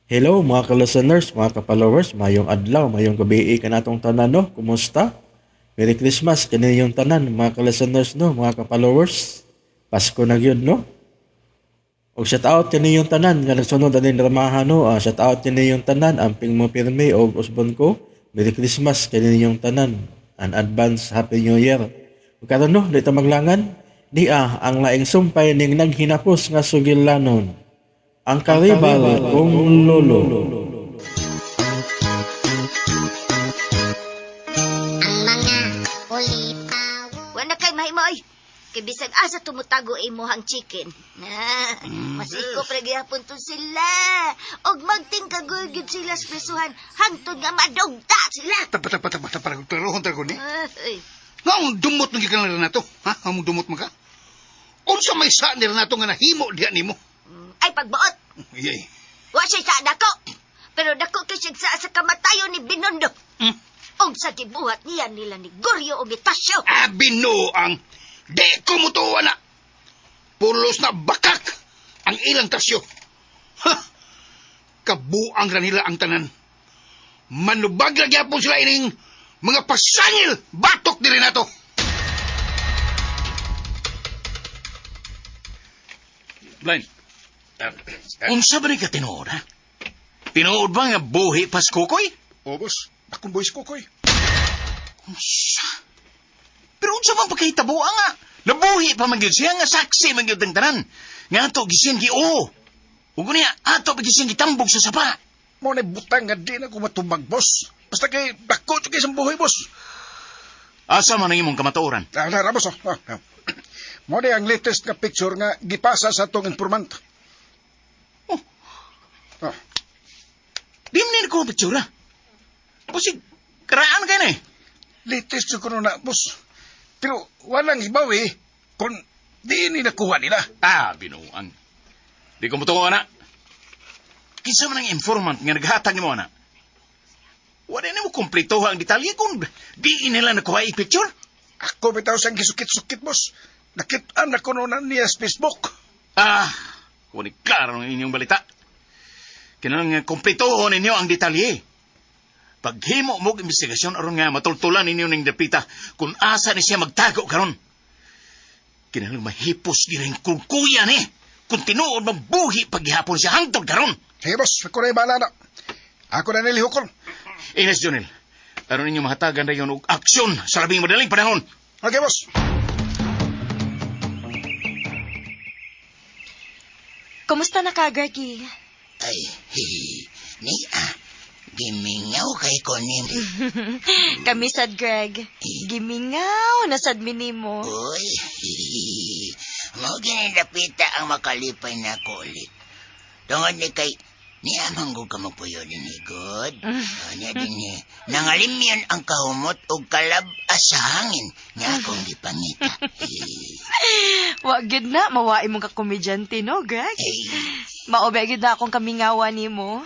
Hello mga ka-listeners, mga ka-followers, mayong adlaw, mayong gabi kanatong tanan, no? Kumusta? Merry Christmas kaninyong tanan mga ka-listeners, no, mga ka-followers. Pasko na gyud, no? Og shout out kaninyong tanan nga nagsunod aning dramaha, no. Shout out kaninyong tanan amping mo pirmi og usbon ko. Merry Christmas kaninyong tanan. And advance Happy New Year. Ug karon, no, di ta maglangan. Di ang laing sumpay ning naghinapos nga sugilanon. Ang karibal kong lolo. Ang mga ulipaw. Wala kay mahimoy. Kay bisag asa tumutago imuhang chicken. Na, masikop ra gihapon to sila. Og magtingkagoy gyud sila sa prisuhan hangtod nga madugta sila. Tapa, tapa, tapa, tapa, klarohon ta ko ni. Ay, Nga ang dumot ng gikan ni Renato, ha? Ang dumot man ka? Unsa may sa ni Renato nga nahimo diha nimo? Ay pagbuot. Iyay. Wa siya sa dako. Pero dako kay siya sa kamatayon ni Binondo. Og sa gibuhat niya nila ni Goryo og Itasyo. Abi no ang di ko mutuwa na. Pulos na bakak ang ilang tasyo. Ha! Kabuang ra nila ang tanan. Manubag ra gyapon sila ining mga pasangil batok ni Renato. Blind. Unsa ba ni ka tinuod, ha? Tinuod ba nga buhi pas kukoy? O, boss, akong boys kokoy. Unsa? Pero unsa man pagkahitabo nga? Nabuhi pa man gyud siya nga saksi man gyud ang tanan. Nga ato gisin gi oo. Ug niya ato pa gisin gitambog sa sapa. Mo na butang nga di na ko matubag, boss. Basta kay dako jud kay sa buhay, boss. Asa man ang imong kamatuoran? Ah, na, boss. Oh. Ah, ah. Mo na ang latest nga picture nga gipasa sa atong informant. Oh. Ah, Di man ni ko picture. Busig karaan kay na eh. Latest jud kuno na, boss. Pero walang hibaw eh kung di ni nakuha nila. Ah, binuang. Di ko mutuo na. Kinsa man ang informant nga naghatag nimo ana? Wala nimo kumpleto ang detalye kung di nila nakuha i-picture. Ako bitaw sang gisukit-sukit, boss. Nakit-an na kuno na niya sa Facebook. Ah, kung klaro ang inyong balita. Kinahanglan nga kumpletohon ninyo ang detalye. Paghimo mo og investigasyon aron nga matultulan ninyo ning dapita kung asa ni siya magtago karon. Kinahanglan mahipos diri ang kuya ni. Kung tinuod mabuhi paghihapon siya hangtod karon. Hey, boss, ako na bahala na. Ako na nilihukol. Ines Jonel, aron ninyo mahatagan dayon og aksyon sa labing madaling panahon. Okay, boss. Kumusta na ka, Greggy? Ay, ni ah, gimingaw kay ko ni. Kami sad, Greg. Gimingaw na sad minimo. Uy, mao ginidapita ang makalipay na ko ulit. Tungod ni kay, ni amang ko ka magpuyo din ni God. Oh, niya din ni, nangalimyon ang kahumot og kalab sa hangin nga akong gipangita. Wa gyud na mawain mong kakomedyante, no, Greg? Hey, Maobe gyud na akong kamingawa nimo.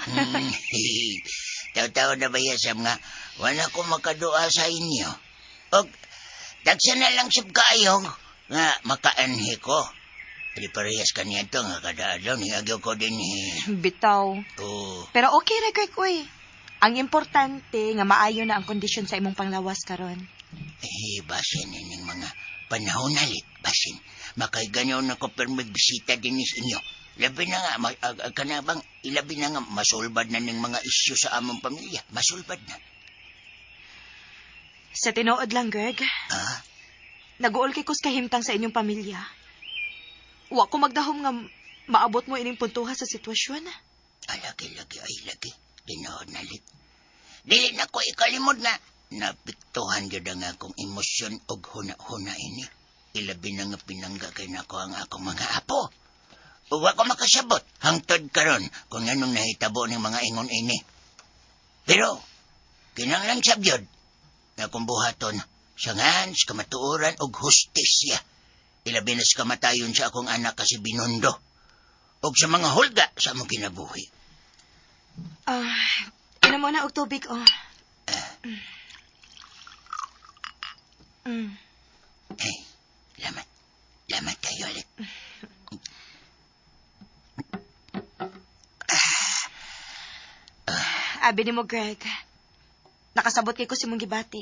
Taw-taw na ba yasam nga, wala ko makadua sa inyo. Og, dagsa na lang sab kaayo nga makaanhi ko. Di parehas kaniya to nga kada adlaw ni agyo ko din eh. Bitaw. Oh, Pero okay ra, Greg, uy. Ang importante nga maayo na ang kondisyon sa imong panglawas karon. Eh, basin ining mga panahon nalit, basin. Makaiganyaw na ko pero magbisita din sa inyo. Labi na nga, kana bang, ilabi na nga, masulbad na ning mga isyu sa among pamilya. Masulbad na. Sa tinuod lang, Greg. Ah? Naguol kay kus kahimtang sa inyong pamilya. Wa ko magdahom nga maabot mo ining puntuha sa sitwasyon. Ah, lagi, lagi, ay, lagi. Tinuod na lit. Dili na ko ikalimod na. Napiktuhan gyud ang akong emosyon og huna-huna ini. Ilabi na nga pinangga kay nako ang akong mga apo. Wa ko makasabot hangtod karon kung anong nahitabo ning mga ingon ini. Pero kinahanglan sab gyud nga akong buhaton sangan sa kamatuoran og hustisya. Ilabi na sa kamatayon sa akong anak kasi Binondo og sa mga hulga sa among kinabuhi. Ah, inom mo na og tubig, oh. Eh, lamat. Lamat kayo ulit. Ah, Abi nimo, Greg. Nakasabot kay ko sa imong gibati.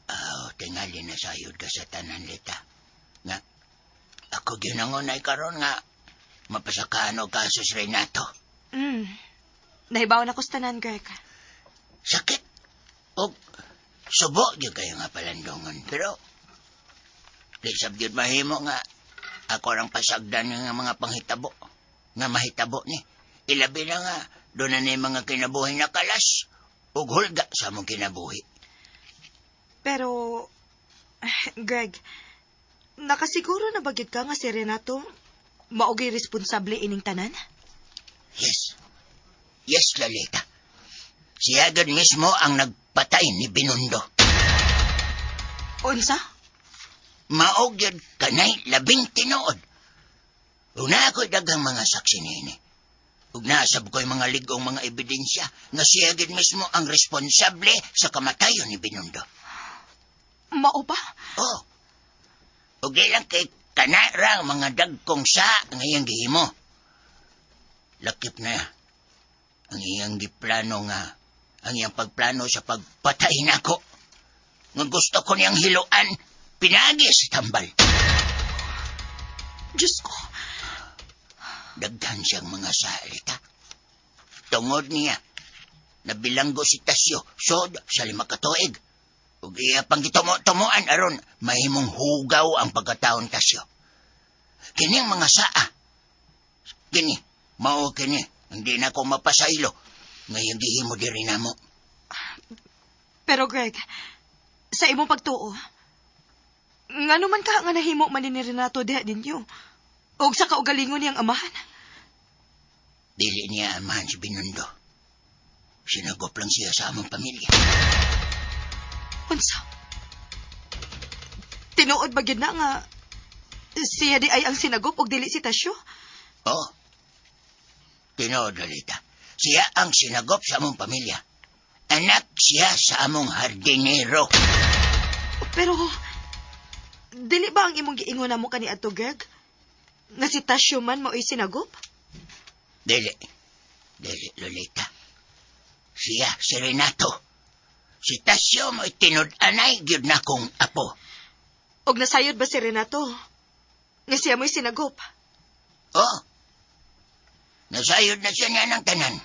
Oh, tingali na sayod ka sa tanan, Lita. Nga, ako ginangunay karon nga mapasakaan og kaso si Renato. Nahibaw na ko sa tanan, Greg. Sakit. Og subo gyud kayo nga palandongon. Pero, di sab gyud mahimo nga ako rang pasagdan nga mga panghitabo. Nga mahitabo ni. Ilabi na nga, doon na ni mga kinabuhi na kalas ug hulga sa among kinabuhi. Pero, Greg, nakasiguro na ba gyud ka nga si Renato maugay responsable ining tanan? Yes. Yes, Lalita. Siya gud mismo ang nagpatay ni Binundo. Unsa? Maog yun kanay labing tinuod. Una ako'y daghang mga saksi niini. Ug naasab ko'y mga ligong mga ebidensya nga siya gid mismo ang responsable sa kamatayon ni Binundo. Mao ba? Oh. Ug di lang kay kanara ang mga dagkong sa nga iyang gihimo. Lakip na ang iyang giplano nga ang iyang pagplano sa pagpatay nako. Nga gusto ko niyang hiluan, pinagi sa tambal. Diyos ko. Daghan siyang mga salita. Tungod niya, nabilanggo si Tasyo, sod sa 5 ka tuig. Ug iya pang gitumo-tumuan aron mahimong hugaw ang pagkataon Tasyo. Kining mga saa, kini, mao kini, hindi na ko mapasaylo. Ngayon gihimo diri namo. Pero Greg, sa imong pagtuo, ngano man ka nga nahimo man ni Renato diha ninyo? Og sa kaugalingon niyang amahan? Dili niya amahan si Binundo. Sinagop lang siya sa among pamilya. Unsa? Tinuod ba gyud na nga siya di ay ang sinagop og dili si Tasyo? Oo. Tinuod, Lolita. Siya ang sinagop sa among pamilya. Anak siya sa among hardinero. Pero dili ba ang imong giingon namo kaniadto, Greg? Nga si Tasyo man mao'y sinagop? Dili. Dili, Lolita. Siya, si Renato. Si Tasyo mo'y tinud-anay gyud na kong apo. Og nasayod ba si Renato? Nga siya mo'y sinagop? Oo. Nasayod na siya niya ng tanan.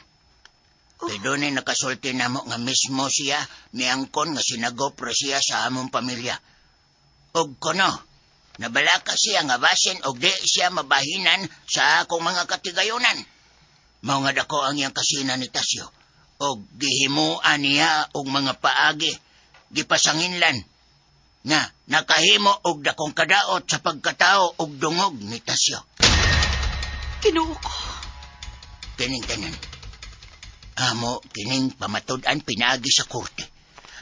Oh. Kay doon ay nakasulti na mo nga mismo siya miangkon nga sinagop ra siya sa among pamilya. Og kuno, nabalaka siya nga basin og di siya mabahinan sa akong mga katigayonan. Mao nga dako ang iyang kasina ni Tasyo. Og gihimuan niya og mga paagi, gipasanginlan nga nakahimo og dakong kadaot sa pagkatao og dungog ni Tasyo. Kinuo ko. Kining tanan. Amo kining pamatud-an pinaagi sa korte.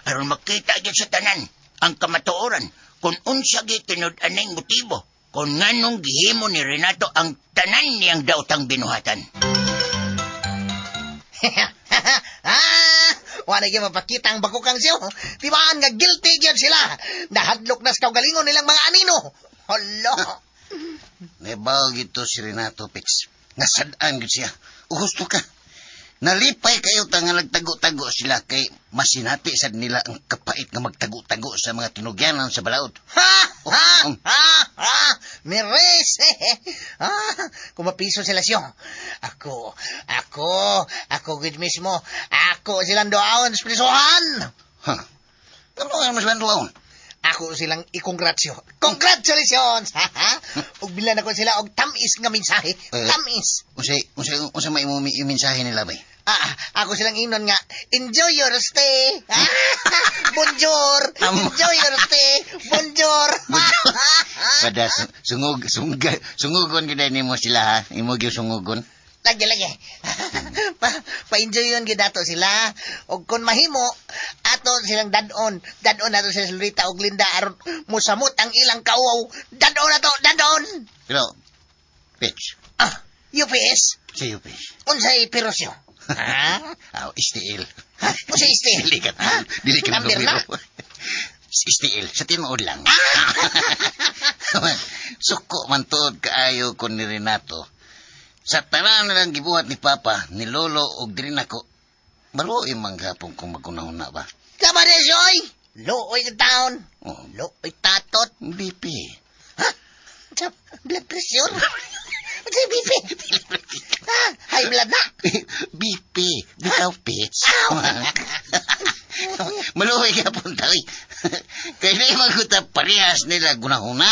Aron makita gyud sa tanan ang kamatuoran kung unsa gyud tinud-aning motibo kung nganong gihimo ni Renato ang tanan niyang daotang binuhatan. Ah, wala gyud mapakita ang bakukang siyo. Tibaan nga guilty gyud sila. Nahadlok na sa kaugalingon nilang mga anino. Hala. Nabaw gito si Renato Pix. Nasadaan gid siya. Gusto ka. Nalipay kayo ta nga nagtago-tago sila kay masinati sad nila ang kapait nga magtago-tago sa mga tinugyanan sa balaod. Ha! Ha! Ha! Ha! Miris! Ah, kumapiso sila siyo. Ako, ako, ako gid mismo. Ako silang duaon sa prisuhan. Ha? Ano nga mas banduaon? Ako silang i-congratsyo. Congratulations! Ha? Ha? Ug bilan ako sila og tamis nga mensahe. Eh. Tamis. Unsay unsay unsa may imong mensahe nila bay? Ah, ako silang inon nga, enjoy your stay. Ah, bonjour. Enjoy your stay. Bonjour. Kada sungog sungga sungugon gyud nimo sila ha. Imo gyud sungugon. Lagi, lagi. Pa-enjoy yun gyud ato sila. Og kung mahimo, ato silang dadon. Dadon nato sila sa Lolita og Linda aron musamot ang ilang kauaw. Dadon nato, dadon. Pero Pitch, Ah, UPS. sa UPS. Unsay pirosyo? Ha? Aw, STL. Ha? Unsay STL? Dili ka, Ha? dili ka Number na? numero. STL, sa tinuod lang. Suko man tuod kaayo ko ni Renato. Sa tanan na lang gibuhat ni Papa, ni Lolo og diri nako. Maluoy man gapon kung magunahuna ba. Tama rin siya, oy! Luoy ka taon. Oh, Luoy tatot. BP. Ha? Sa blood pressure? Sa BP? Ha? High blood na? BP. Bitaw, Pits. Maluoy gapon ta, oy. Kaya di maguta parehas nila gunahuna.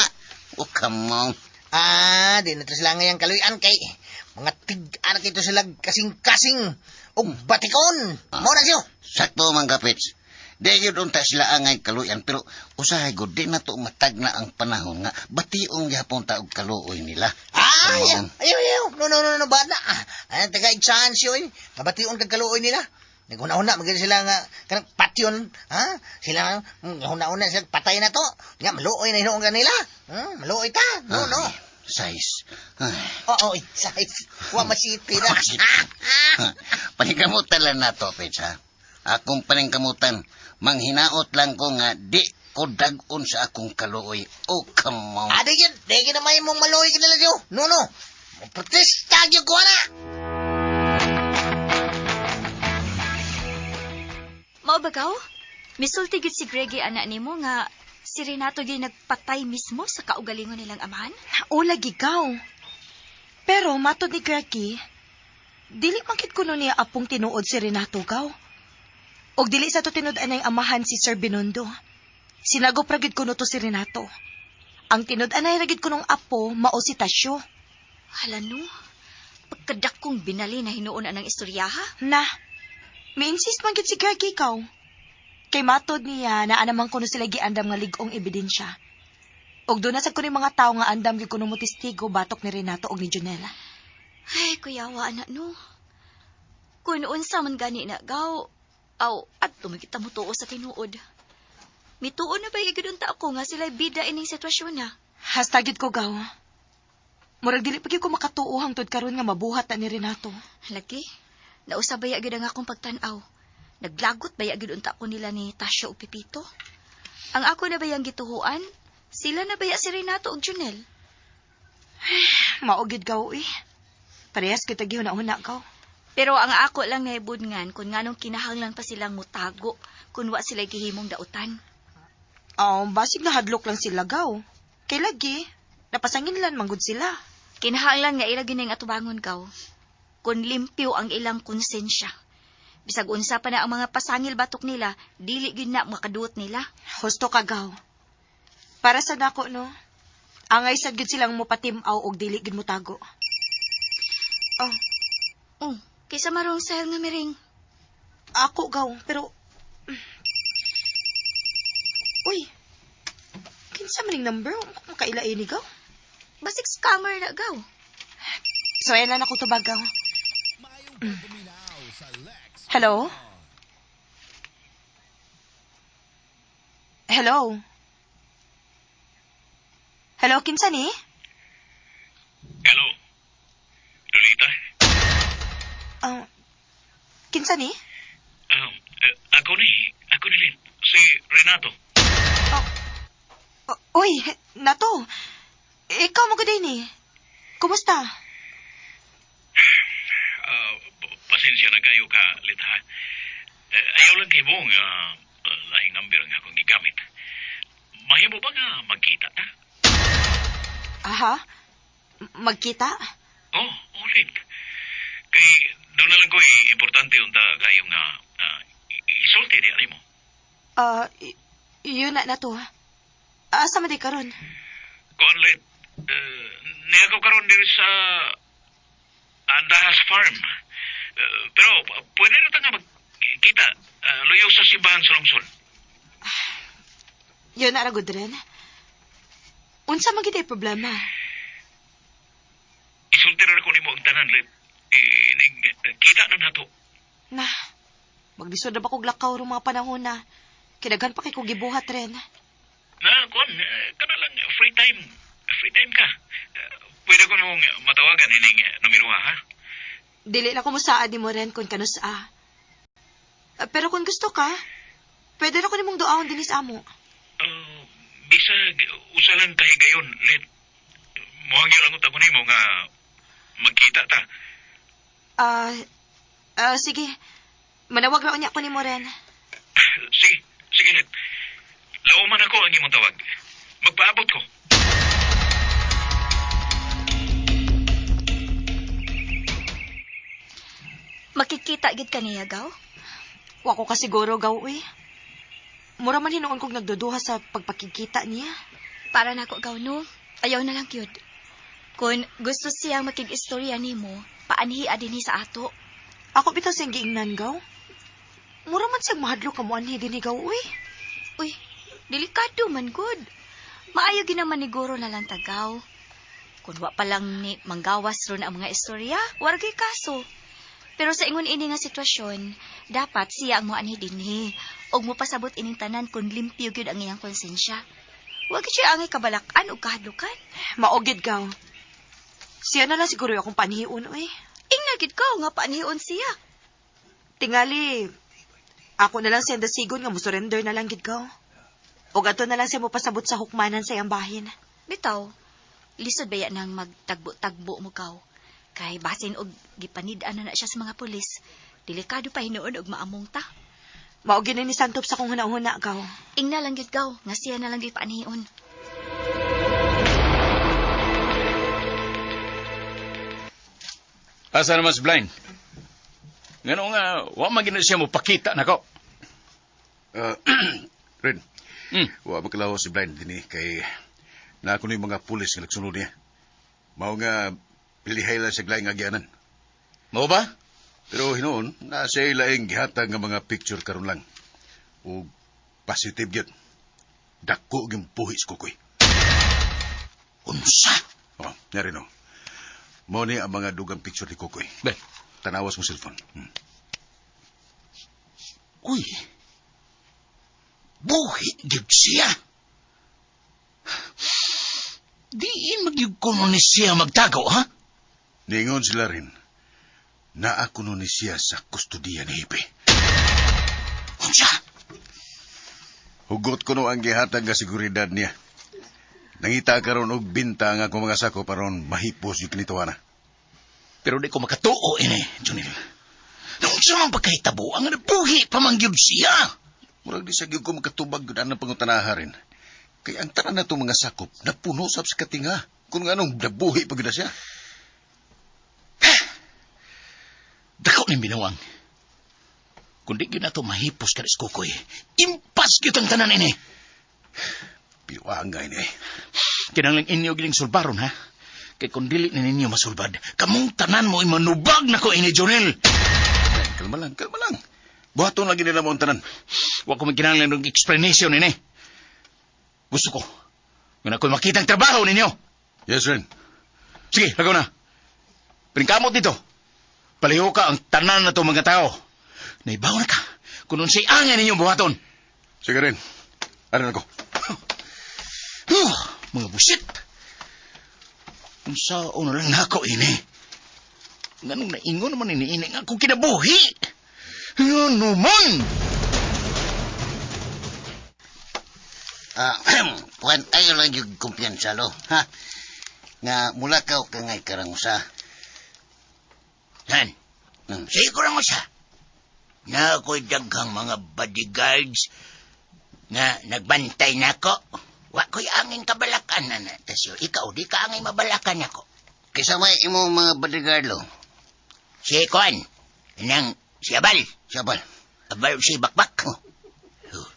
Oh, come on. Ah, di na to sila ngayang kaluyan kay mga tig-anak ito sila kasing-kasing og batikon. Ah. Mo na siyo. Sakto man ka, Pits. Di yun unta sila angay kaluyan, pero usahay gud di na to matag na ang panahon nga bationg gihapon ta og kaluoy nila. Ah, Come ayaw, on. ayaw, ayaw. No, no, no, no, bata. Ah, ay, taga chance yun. Mabation kag kaluoy nila. Naghuna-huna, maganda sila nga, kanang patyon, ha? Sila, huna-huna sila, patay na to. Nga, maluoy na hinuong kanila. Maluoy ta. No, no. Ay, size. Ay. Oo, oh, size. Wa masiti na. Paningkamutan lang na to, Pits, ha? Akong paningkamutan, manghinaot lang ko nga di ko dag-on sa akong kaluoy. Oh, come on. Ah, di yun, di yun na may mong maluoy kanila siyo. No, no. Protesta gyud ko na. Mao ba gaw? Misulti gid si Greggy ana nimo nga si Renato gyud nagpatay mismo sa kaugalingon nilang amahan? O lagi gaw. Pero matod ni Greggy, dili man gid kuno niya apong tinuod si Renato gaw. Og dili sa to tinud-an ang amahan si Sir Binondo. Sinagop ra gid kuno to si Renato. Ang tinud-anay ra gid kunong apo mao si Tasyo. Hala no. Pagkadakong binali na hinuon anang istoryaha. Na, mi-insist man gid si Greggy kaw. Kay matod niya na anamang kuno sila giandam nga lig-ong ebidensya. Og doon na sa kuno yung mga tao nga andam gyud kuno mo testigo batok ni Renato og ni Junella. Ay, kuyawa anak no. Kung unsa man gani na gaw, aw, at tumigita mo tuo sa tinuod. Mituo na ba igudunta ako nga sila bida ining sitwasyon na? Hasta gyud ko gaw. Murag dili pa gyud ko makatuo hangtod karon nga mabuhat na ni Renato. Lagi, nausabay agad ang akong pagtan-aw. Naglagot baya gyud unta ko nila ni Tasha ug Pipito. Ang ako na bayang gituhuan, sila na baya si Renato ug Junel. Mao gyud gaw eh. Parehas gyud tag gihuna-huna gaw. Pero ang ako lang naibudngan kung nganong kinahanglan pa silang mutago kung wa sila gihimong dautan. Oh, basig na hadlok lang sila gaw. Kay lagi, napasanginlan man gud sila. Kinahanglan nga ila gining atubangon gaw. Kung limpyo ang ilang konsensya. Bisag unsa pa na ang mga pasangil batok nila, dili gyud na makaduot nila. Husto ka gaw. Para sa nako no. Angay sad gyud silang mopatim-aw og dili gyud motago. Oh, Oh, kaysa marong sahel nga miring. ako gaw, pero Uy. Kinsa man ning number? Makaila ini gaw? Basig scammer na gaw. So ayan lang ako tubag gaw. Hello? Hello? Hello, kinsa ni? Hello? Lolita? Ah, kinsa ni? Ako ni. Ako ni Lynn. Si Renato. Oh, uy, Nato. Ikaw mo gud ni. Kumusta? Pasensya na kayo ka, Lita. Ha? Eh, ayaw lang kay Bong, lahing number nga akong gigamit. Mahimo ba nga magkita ta? Aha. Magkita? Oh, oh, Lynn. Kay doon na lang ko importante unta kayo nga isulti di ani mo. Ah, yun na na to. Asa man di karon? Kuan, Lynn. Niya ko karon diri sa Andahas Farm. Pero pwede na ta nga magkita luyaw sa simbahan sa lungsod. Yun na ra gud rin. Unsa man gid ay problema? Isulti ra ko nimo ang tanan, Lynn. Eh, ning, kita na nato. Na, maglisod na ba kog lakaw rong mga panahon na? Kidaghan pa kay kog gibuhat rin. Na, kuan, kana lang free time. Free time ka. Pwede ko nimong matawagan ining numero ha? Dili na ko mosaad nimo rin kung kanusa. Pero kung gusto ka, pwede na ko nimong duawon dinhi sa amo. Bisag usa lang kay gayon, Let. Mohangyo lang ko nimo nga magkita ta. Ah, sige. Manawag ra unya ko ni Moren. Sige, sige, Let. Lauman ako ang imong tawag. Magpaabot ko. Makikita gid ka niya, Gaw? Wa ko kasiguro, Gaw, uy. Mura man hinuon kong nagduduha sa pagpakikita niya. Para nako, Gaw, no? Ayaw na lang gyud. Kung gusto siyang makig-istorya nimo, paanhi dinhi sa ato. Ako bitaw siyang giingnan, Gaw. Mura man siyang mahadlok ka mo anhi dinhi, Gaw, uy. Uy, delikado man gud. Maayo ginaman niguro na lang tagaw. Kung wa pa lang ni manggawas ron ang mga istorya, wargay kaso. Pero sa ingon ini nga sitwasyon, dapat siya ang moanhi dinhi ug mopasabot ining tanan kung limpyo gyud ang iyang konsensya. Wa gyud siya angay kabalak-an ug kahadlukan. Mao gyud, Gaw. Siya na lang siguro akong panhiun, uy. Ingna gyud ka nga paanhion siya. Tingali, ako na lang siyang dasigon nga musurrender na lang gid ko. O ato na lang siya mopasabot sa hukmanan sa iyang bahin. Bitaw, lisod baya nang magtagbo-tagbo mo kaw. Kay basin og gipanid-an na na siya sa mga pulis. Delikado pa hinuon og maamong ta. Mao gyud ni santop sa kong huna-huna, Gaw. Ingna lang gyud gaw, nga siya na lang gyud paanhion. Asa naman si Blind? Ngano nga, wa man gina siya mo pakita nako. Ren, wa magkalaw si Blind dinhi kay naa kuno yung mga pulis nga nagsunod niya. Mao nga pilihay lang siya laing agyanan. Mao ba? Pero hinuon, na siya laing gihatag nga mga picture karon lang. O positive gyud. Dako gyud buhi sa Kukoy. Unsa? Oh, nyari no. Mao ni ang mga dugang picture ni Kukoy. Be. Tanawas mo cellphone. Uy. Buhi gyud siya. Diin magyud kuno ni siya magtago, ha? Ningon sila rin. Naa kuno ni siya sa kustudiya ni Hipe. Unsa? Hugot kuno ang gihatag nga seguridad niya. Nangita karon og binta ang akong mga sako paron mahipos yung kinituana. Pero di ko makatuo ini, Junil. Unsa man pagkahitabo ang nabuhi pa man gyud siya? Murag di sa gyud ko makatubag gyud anang pangutanaha rin. Kay ang tanan na mga sakop napuno sab sa katinga. Kung anong nabuhi pa gyud na siya. Dako ning binuang. Kung di gyud nato mahipos ka Kukoy, impas gyud ang tanan ini. Binuang nga ini. Kinahanglan inyo giling sulbaron, ha? Kay kung dili ni ninyo masulbad, kamong tanan mo manubag na ko ini, Jonel. Kalma lang, kalma lang. Buhaton lagi nila mo ang tanan. Wa ko magkinahanglan ng explanation ini. Gusto ko. Nga ako'y makita ang trabaho ninyo. Yes, Ren. Sige, lagaw na. Pringkamot dito. Paliho ka ang tanan na to mga tao. Naibaw na ka. Kung unsay angay ninyong buhaton. Sige, Ren. Ano na ko? Mga busit. Unsaon na lang nako ini. Nganong naingon naman ini ini nga akong kinabuhi. Ngano man? Kuan ayo lang yung kumpiyansa, lo. Ha? Nga mula ka o kangay karangusa. Han, sige ko lang usa. Na ako'y daghang mga bodyguards nga nagbantay nako. Wa ko'y angin kabalakan na na. Tasyo, ikaw, di ka angin mabalakan nako. Kaysa may imong mga bodyguard, lo. Si Kuan, nang si Abal. Si Abal. Abal si Bakbak. Oh.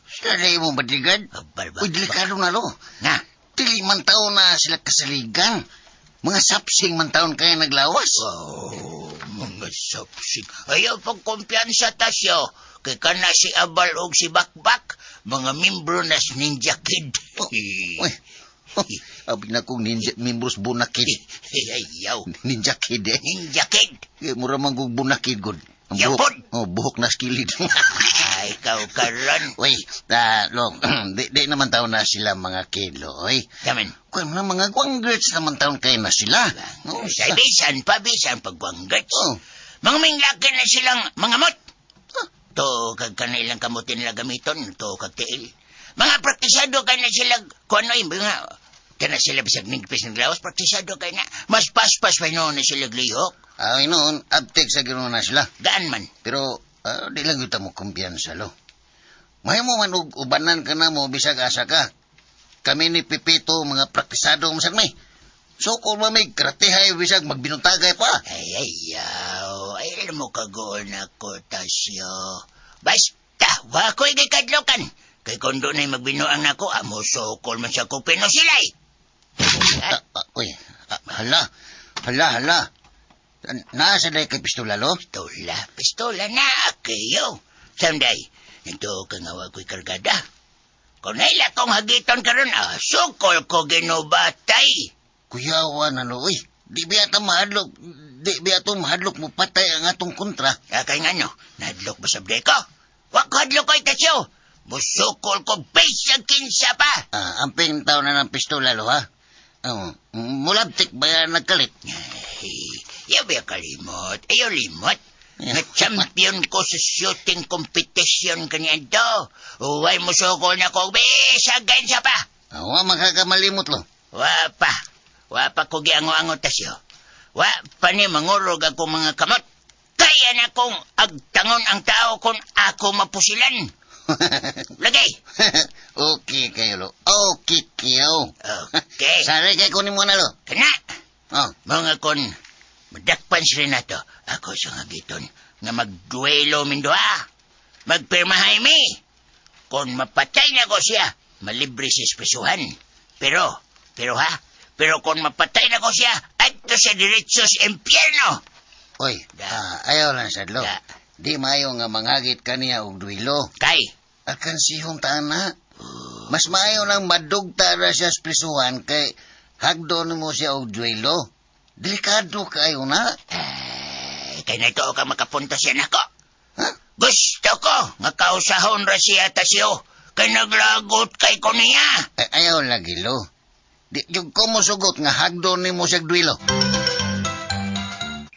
Sila na imong bodyguard? Abal, Bakbak. Uy, delikado na, lo. Nga. Dili man taon na sila kasaligan. Mga sapsing man taon kaya naglawas. Oh, mga sapsing. Ayaw pagkumpiyansa, Tasyo. Kay kana si Abal og si Bakbak, mga membro na sa Ninja Kid. Oh, uy, oh, abi na kong ninja, membros Bunakid. Ayaw. Ninja Kid eh. Ninja Kid. Eh, mura man kong Bunakid, god. Ang Yaw, buhok, pod. oh, buhok na skilid. Ay, ikaw karon. Uy, lo, di naman taon na sila mga kid, lo, oy. Taman. Kuwan na mga guanggirts naman taon kayo na sila. Oh, Sa bisan pa, bisan pag guanggirts. Oh. Mga minglaki na silang mga mot. To kag kanilang kamutin nila gamiton, to kag tiil. Mga praktisado kay na sila, kung ano yung mga, kana sila bisag nigpis ng lawas, praktisado kay na. Mas paspas pa noon na sila glihok. Ay noon, abtek sa ganoon na sila. Gaan man. Pero, Ah, di lang yuta mo kumpiyansa, lo. Mahimo man og ubanan ka na mo bisag asa ka. Kami ni Pipito, mga praktisado masag may. Sukol ba may kratihay bisag magbinuntagay pa. Ay, ayaw. Ay, alam mo kagool na ko, Tasyo. Basta, wa ko'y gikadlokan. Kay kung doon ay magbinuang nako, amo sukol man siya ko pinusilay. Ah, ah, uy, ah, hala, hala, hala. Nasa na kay pistola, lo? Pistola, pistola na, kayo. Sanday, nito ka nga wa ko'y kargada. Kung naila kong hagiton karon, ah, sukol ko ginubatay. Kuyawa na, lo, uy. Di biya ta mahadlok, di biya to mahadlok mo patay ang atong kontra. Ah, kay ngano, nahadlok ba sa ko? Wa ko hadlok ko'y Tasyo. Musukol ko bisag kinsa pa. Ah, amping tao na ng pistola, lo, ha? Oh, mulabtik ba yan nagkalit? Ay, yaw ba kalimot? Ayaw limot. Nga champion ko sa shooting competition kaniadto. Uway musukol na ko, bisag kinsa pa. Ah, wa makakamalimot, lo. Wa pa. Wa pa ko giango-ango tasyo. Wa pa ni mangurog ako mga kamot. Kaya na kong agtangon ang tao kung ako mapusilan. Lagay. Okay kayo, lo. Okay kayo. Okay. Sari kay kunin mo na, lo. Kana. Oh, Mga kon, madakpan si Renato. Ako sa nga giton nga magduelo mindoa. Magpirmahay mi. Kung mapatay na ko siya, malibre siya sa prisuhan. Pero, pero ha, pero kung mapatay na ko siya, adto sa diretso sa impyerno. Oy, Da. ah, ayaw lang sad, lo. Da. Di maayo nga manghagit kaniya og duelo. Kay, Alkansihong taan na. Mas maayo nang madugta ra siya sa prisuhan kay hagdon mo siya og duelo. Delikado kayo na. Ay, kay nato ka makapunta siya nako. Ha? Gusto ko nga kausahon ra siya tasyo. Kay naglagot kay ko niya. Ay, ayaw lagi, lo. Di jud ko mosugot nga hagdon nimo siya og duelo.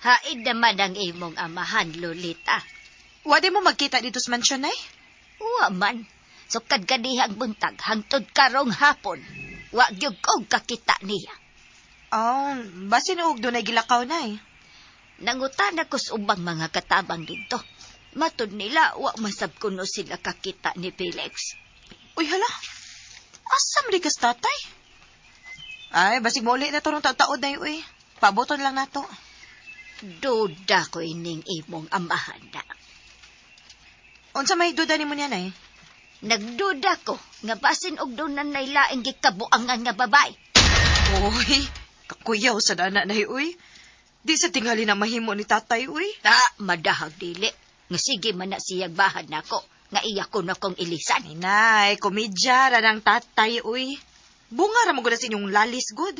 Haid naman ang imong amahan, Lolita. Wa di mo magkita dito sa mansyon, nay? Wa man. Sukad kanihang buntag, hangtod karong hapon. Wa gyud kog kakita niya. Oh, basin og dunay gilakaw, nay. Nangutana ko sa ubang mga katabang dito. Matod nila, wa masab kuno sila kakita ni Felix. Uy, hala. Asa man di kas tatay? Ay, basig mo ulit na to nung taod na uy. Paboton lang nato. Duda ko ining imong amahan na. Unsa may duda nimo niya, nay? Nagduda ko nga basin og doon na laing gikabuangan nga babae. Uy, kakuyaw sa dana nay, uy. Di sa tingali na mahimo ni tatay, uy. Ta, madahag dili. Nga sige man na siyag bahad nako nga iya ko na kong ilisan. Ay, nay, komedya ra ng tatay, uy. Bunga ra mo gud sa inyong lalis, good.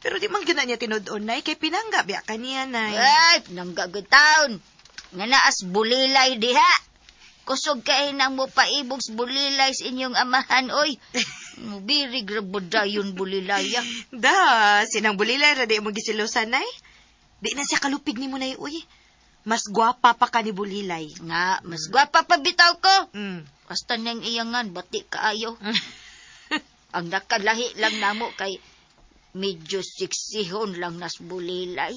Pero di man gyud na niya tinud-on, nay, kay pinangga biya kaniya, nay. Ay, nanggagod taon. Nga naas bulilay diha. Kusog kay nang mo paibog sa bulilay sa inyong amahan, oy. Mubirig ra ba dayon bulilay, ah. Da, sinang bulilay ra di mo gisilusan, nay. Di na siya kalupig nimo, nay, uy. Mas gwapa pa ka ni Bulilay. Nga, mas gwapa pa bitaw ko. Basta nang iyangan, bati kaayo. Ang nakalahi lang namo kay medyo siksihon lang nas bulilay.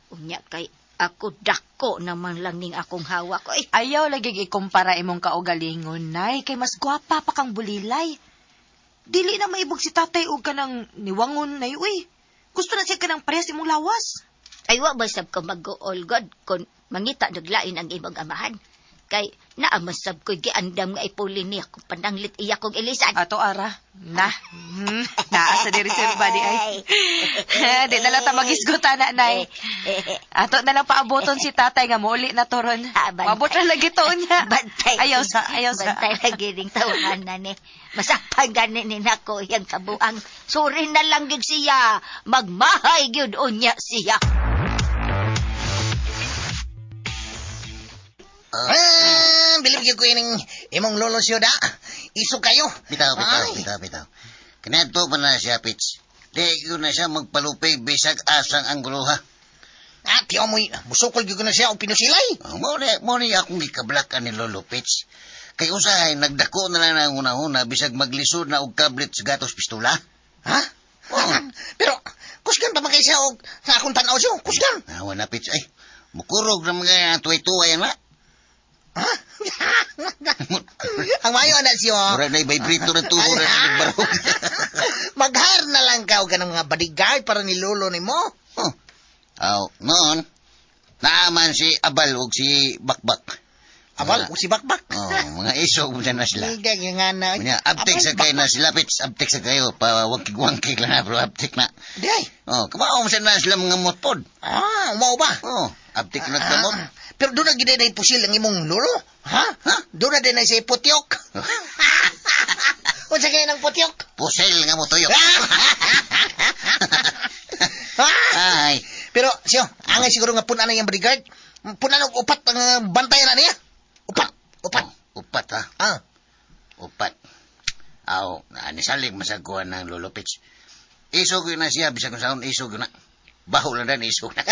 Unya kay ako dako naman lang ning akong hawak. Oy, Ayaw lagi ikumpara imong kaugalingon, nay, kay mas gwapa pa kang bulilay. Dili na maibog si tatay og kanang niwangon, nay, uy. Gusto na siya kanang parehas imong lawas. Ay wa ba sab ka mag-all God kung mangita naglain ang imong amahan. Kay naamasab ko'y giandam nga ipuli niya kung pananglit iya kong ilisan. Ato ara, na. Naa sa di reserva di ay. Di na lang ta magisgutan na, nay. Ato na lang paaboton si tatay nga mouli na toron. Ah, bantay. Mabot na lagi to niya. Bantay. Ayaw sa, ayaw sa. Bantay lagi ning tawanan na ni. Masakpan gani ni nako iyang kabuang. Sorry na lang gyud siya. Magmahay gyud unya siya. Ah, bilib gyud ko ining imong lolo siyo da. Iso kayo. Bitaw, bitaw, Ay. bitaw, bitaw. Kinato pa na siya, Pitch. Di ko na siya magpalupig bisag asang ang guluha. Ah, tiyo mo'y musukol gyud ko na siya og pinusilay. Oh, mo ni akong gikablakan ni Lolo Pitch. Kay usahay, nagdako na lang ang una-una bisag maglisod na og kablit sa gatos pistola. Ha? Oo. Pero kusgan pa man kay siya og sa akong tan-aw siyo. Kusgan. Ah, wala, Pitch. Ay, mukurog na mga tuway-tuway na. Ang mayo na siyo. Mura na vibrator na tuho na nagbarog. Mag-hire na lang ka og kanang mga bodyguard para ni lolo nimo. Oh. Aw, noon, naaman si Abal ug si Bakbak. Abal, ug si Bakbak. Oh, mga isog mo na sila. Hindi, yung nga na. Unya, abtik sa kayo na sila, Pits. Abtik sa kayo. Pa, wangkig-wangkig lang na, pero abtik na. Di ay. Oh, kamao mo na sila mga motod. Ah, umao ba? Oh, abtik na kamot. Ah, pero doon na gid na pusil ang imong lolo. Ha? Ha? Doon na din na siya putyok. Unsa kaya ng putyok? Pusil nga mo tuyok. Ah! Ay, Pero siyo, angay siguro nga punan na yung bodyguard. Punan og upat ang bantayan na niya. Upat, upat. Oh, upat ha. Ah, Upat. Aw, nisalig masagkuhan ng Lolo Pits. Isog yun na siya, bisag kung saan, isog yun na. Baho lang dan, isog na.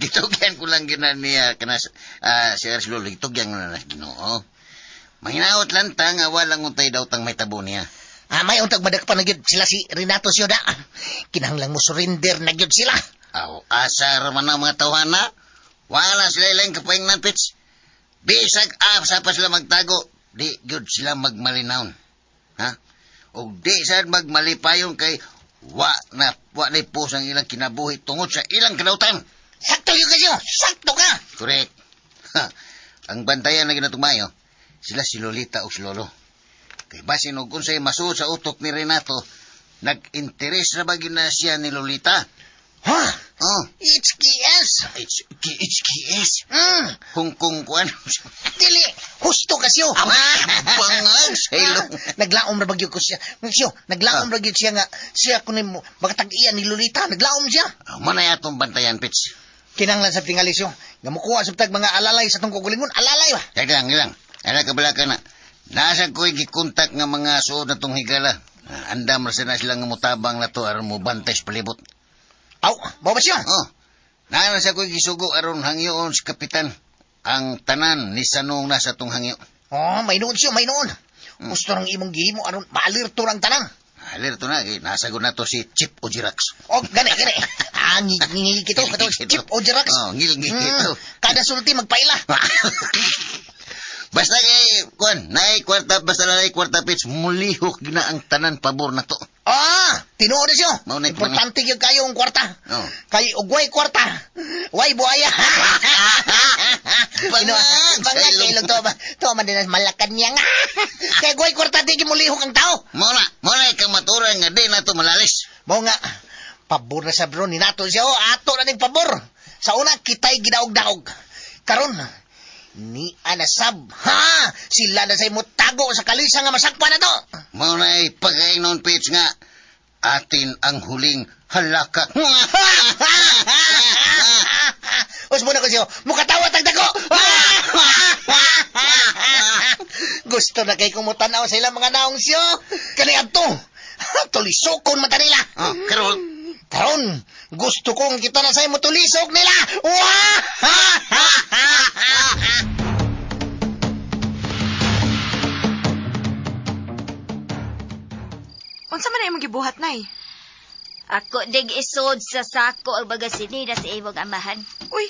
Gitugyan ko lang yun na niya, kana, si Ars Lolo, gitugyan ko na na Ginoo. Mahinaot lang ta, nga walang untay daw tang may tabo niya. Ah, may untag madakpan na gyud sila si Renato Syoda. Kinahanglan mo surrender na gyud sila. Aw, asa raman ang mga tawhana. Wala sila ilang kapaingnan, Pits. Bisag asa pa sila magtago, di gyud sila magmalinaon. Ha? O di sad magmalipayon kay wa na wa na pus ang ilang kinabuhi tungod sa ilang kadautan. Sakto yun kasyo! Sakto ka! Correct. Ha. Ang bantayan na ginatumayo, sila si Lolita o si Lolo. Kay basin og unsay masuod sa utok ni Renato, nag-interes na ba gyud na siya ni Lolita? Ha? Oh, HKS! HKS. Mm, Hong Kong kuan. dili! Husto kasyo! Bangag sa ilong. Naglaom ra bagyo ko siya. Siyo, naglaom ra gyud siya nga siya kuno mo makatag-iya ni Lolita, naglaom siya. Ah, Manay atong bantayan, Pits. Kinahanglan sa tingali siyo. Nga mukuha sa tag mga alalay sa tong kugulingon, alalay ba? Teka lang, ilang. Ala kabala ka na. Nasa ko'y gikontak nga mga suod na tong higala. Ah, Andam ra na sila nga mutabang na to aron mo bantay sa palibot. Aw, mao ba siya? Oh. Naa sa ko'y gisugo aron hangyoon si kapitan. Ang tanan ni Sanong nasa tong hangyo. Oh, may noon siya, may noon. Gusto ng imong gihimo aron maalirto ang tanan. Alerto na, kay nasagod na to si Chip Ojirax. Oh, gani, gani. Ah, ngil kito, kato, chip o Xerox. Oh, ngil kito. Kada sulti magpaila. Basta kay, kuan, naay kwarta, basta naay kwarta, Pits, mulihok na ang tanan pabor na to. Ah, tinuod na siya. Mao na Importante gyud kayo ang kwarta. Oh. Kay ugway kwarta. Way buaya. Bangag sa Bangag ilong. kay ilong to. To man din Malacanang. Kay guway kwarta di gyud mulihok ang tao. Mao na kamaturan nga di na to malalis. Mao nga pabor na sa bro ni nato siya. Oh, ato na ning pabor. Sa una kitay gidaog-daog. Karon ni anasab ha sila na say mutago sa kalisa nga masakpan na to. Mao na pagkaingnon, Pits, nga atin ang huling halaka. Usbo na ko siyo. Mukatawa tag dako. Gusto na kay kumutanaw sa ilang mga naong siyo. Kani adto. Tulisokon man ta nila. Oh, karon, Karon, gusto kong kita na say motulisok nila. Wah! Unsa man na imong gibuhat, Nay? Ako dig isod sa sako ang mga sinina sa imong amahan. Uy,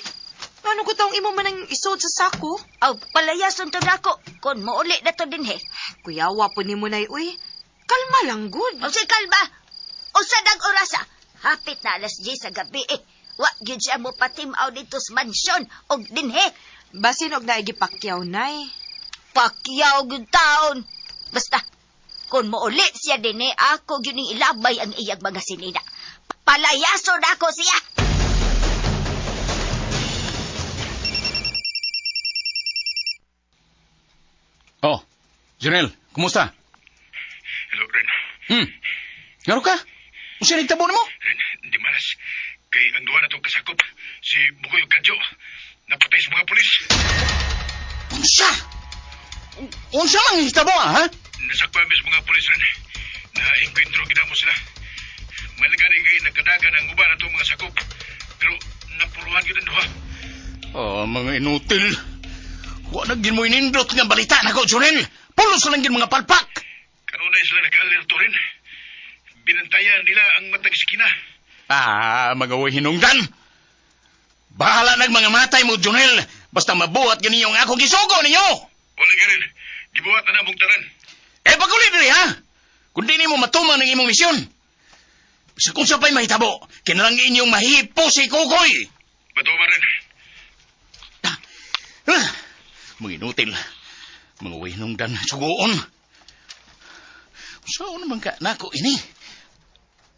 ngano ko taong imo man ang isod sa sako? Aw, palayason to nako kun mouli na to dinhi. Kuyawa po nimo, Nay, uy. Kalma lang, good. O si kalma. Usa nang orasa. Hapit na alas 10 sa gabi eh. Wa gyud siya mo patimaw dito sa mansyon og dinhi. Basin og naigi pakyaw, Nay. Pakyaw gyud taon. Basta kun mouli siya dinhi ako gyud ning ilabay ang iyang mga sinina. Palayason ako siya. Oh, Junel, kumusta? Hello, Ren. Ngaro ka? Unsa nagtabo nimo? Ren, di malas. Kay ang duha na itong kasakop, si Bugoy ug Kadyo, napatay sa mga pulis. Unsa? Unsa man hitabo ha? Nasakpa mis mga pulis, Ren. Na-enkwentro ginamo sila. Malagani kay nagkadagan ang uban na itong mga sakop. Pero napuruhan yun ang duha. Oh, mga inutil. Wa na gin mo inindot nga balita nako, Junel. Pulos lang gin mga palpak. Kanunay sila nag-alerto rin. Binantayan nila ang matag iskina. Ah, mga uy hinungdan. Bahala nag mga matay mo, Junel. Basta mabuhat gyud ninyo ang akong gisugo ninyo. Wala ka rin. Gibuhat na namong tanan. Eh, paguli diri ha. Kung di nimo matuman ang imong misyon. Sa kung sa pa'y mahitabo, kinalang inyong mahipo si Kukoy. Matuman rin. Ah, mga inutil. Mga winungdan, sugoon. Saan naman ka nako ini?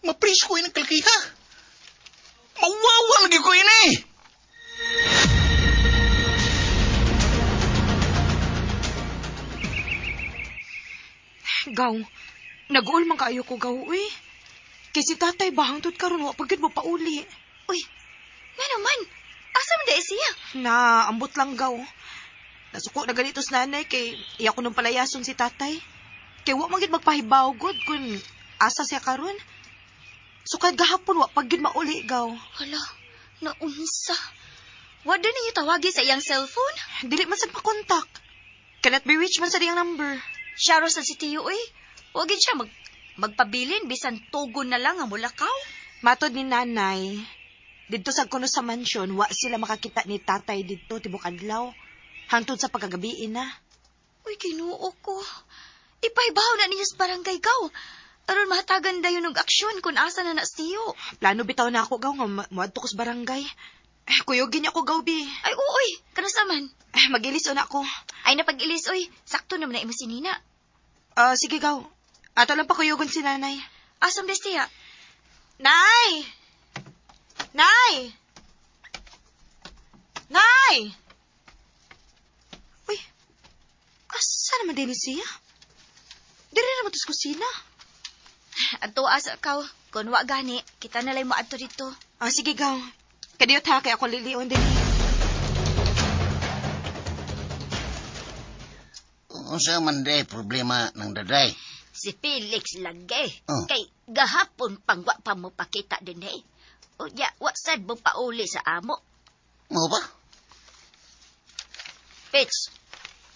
Maprisko ini kalkiha. Mawawa lagi ko ini. Gaw, nag-uol man kaayo ko gaw, uy. Kay si tatay ba hangtod karon wa pa gyud mo pauli. Uy, nga naman. Asa man dahil siya? Na, ambot lang gaw. Nasuko na ganito sa nanay kay iya ko nung palayason si tatay. Kay wa man gyud magpahibaw gud kun asa siya karon. Sukad gahapon wa pa gyud mauli gaw. Hala, naunsa. Wala ninyo tawagi sa iyang cellphone? Dili man sad makontak. Cannot be reached man sa iyang number. Siya ro sa si Tiyo, uy. Huwag siya magpabilin, bisan tugon na lang ang mulakaw. Matod ni nanay, didto sa kuno sa mansyon, wa sila makakita ni tatay didto tibok adlaw. Hangtod sa pagkagabi na. Uy, Ginoo ko. Ipahibaw na ninyo sa barangay gaw. Aron mahatagan dayon og aksyon kung asa na na si Tiyo. Plano bitaw na ako gaw nga moadto ko sa barangay. Eh, kuyogin niya ako gaw bi. Ay, uy, kanasa man. Eh, mag-ilis na ako. Ay, napag-ilis, uy. Sakto naman na imo si Nina. Ah, sige gaw. Ato lang pa kuyogon si nanay. Asam des tiya? Nay! Nay! Nay! Uy, asa naman din siya? Diri naman to sa kusina. Adto asa kaw. Kung wa gani, kita na lang mo adto dito. Ah, sige gaw. Kadiyot ha, kay ako lilion din. Unsa man day problema ng daday? Si Felix lagi. Oh. Kay gahapon pang wa pa mo pakita din eh. Unya, wa sad mo pauli sa amo. Mo ba? Pits.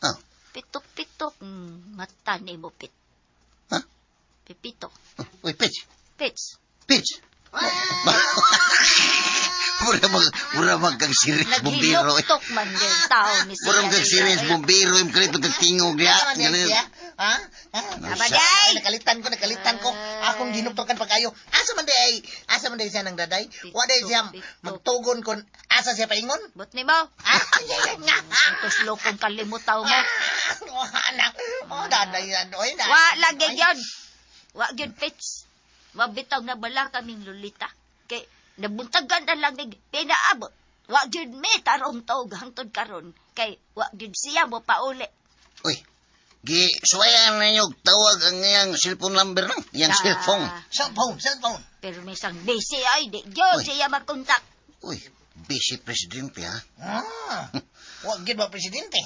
Oh. Pitok-pitok mata ni mo, Pit. Ha? Pipito. Oh, uy, Pitch. Pits. Pitch. Mura mag kang siris bumbiro. Eh. Naghiloktok man din tao ni siya. Mura mag kang siris bumbiro. Yung kalito kang tingog niya. Asa man siya? Ha? Ha? Abaday! Nakalitan ko. Akong ginuktokan pa kayo. Asa man day? Asa man day siya nang daday? Wa day siya magtugon kon asa siya paingon? But ni mo. Ah, ay, ay, ay, nga. Ang tuslokong kalimutaw mo. Oh, anak. Oh, daday yan. Oy, daday. Wa lagi gyud. Wa gyud Pits. Mabitaw na bala kaming lulita. Kay nabuntagan na lang mig pinaabot. Wa gyud mi tarong tawg hangtod karon kay wa gyud siya mo pauli. Uy, gi suwayan ninyo tawag ang iyang cellphone number nang, iyang cellphone. Cellphone, cellphone. Pero may isang busy ay di gyud Uy. siya makontak. Uy, busy presidente ha. Ah. Wa gyud ba presidente?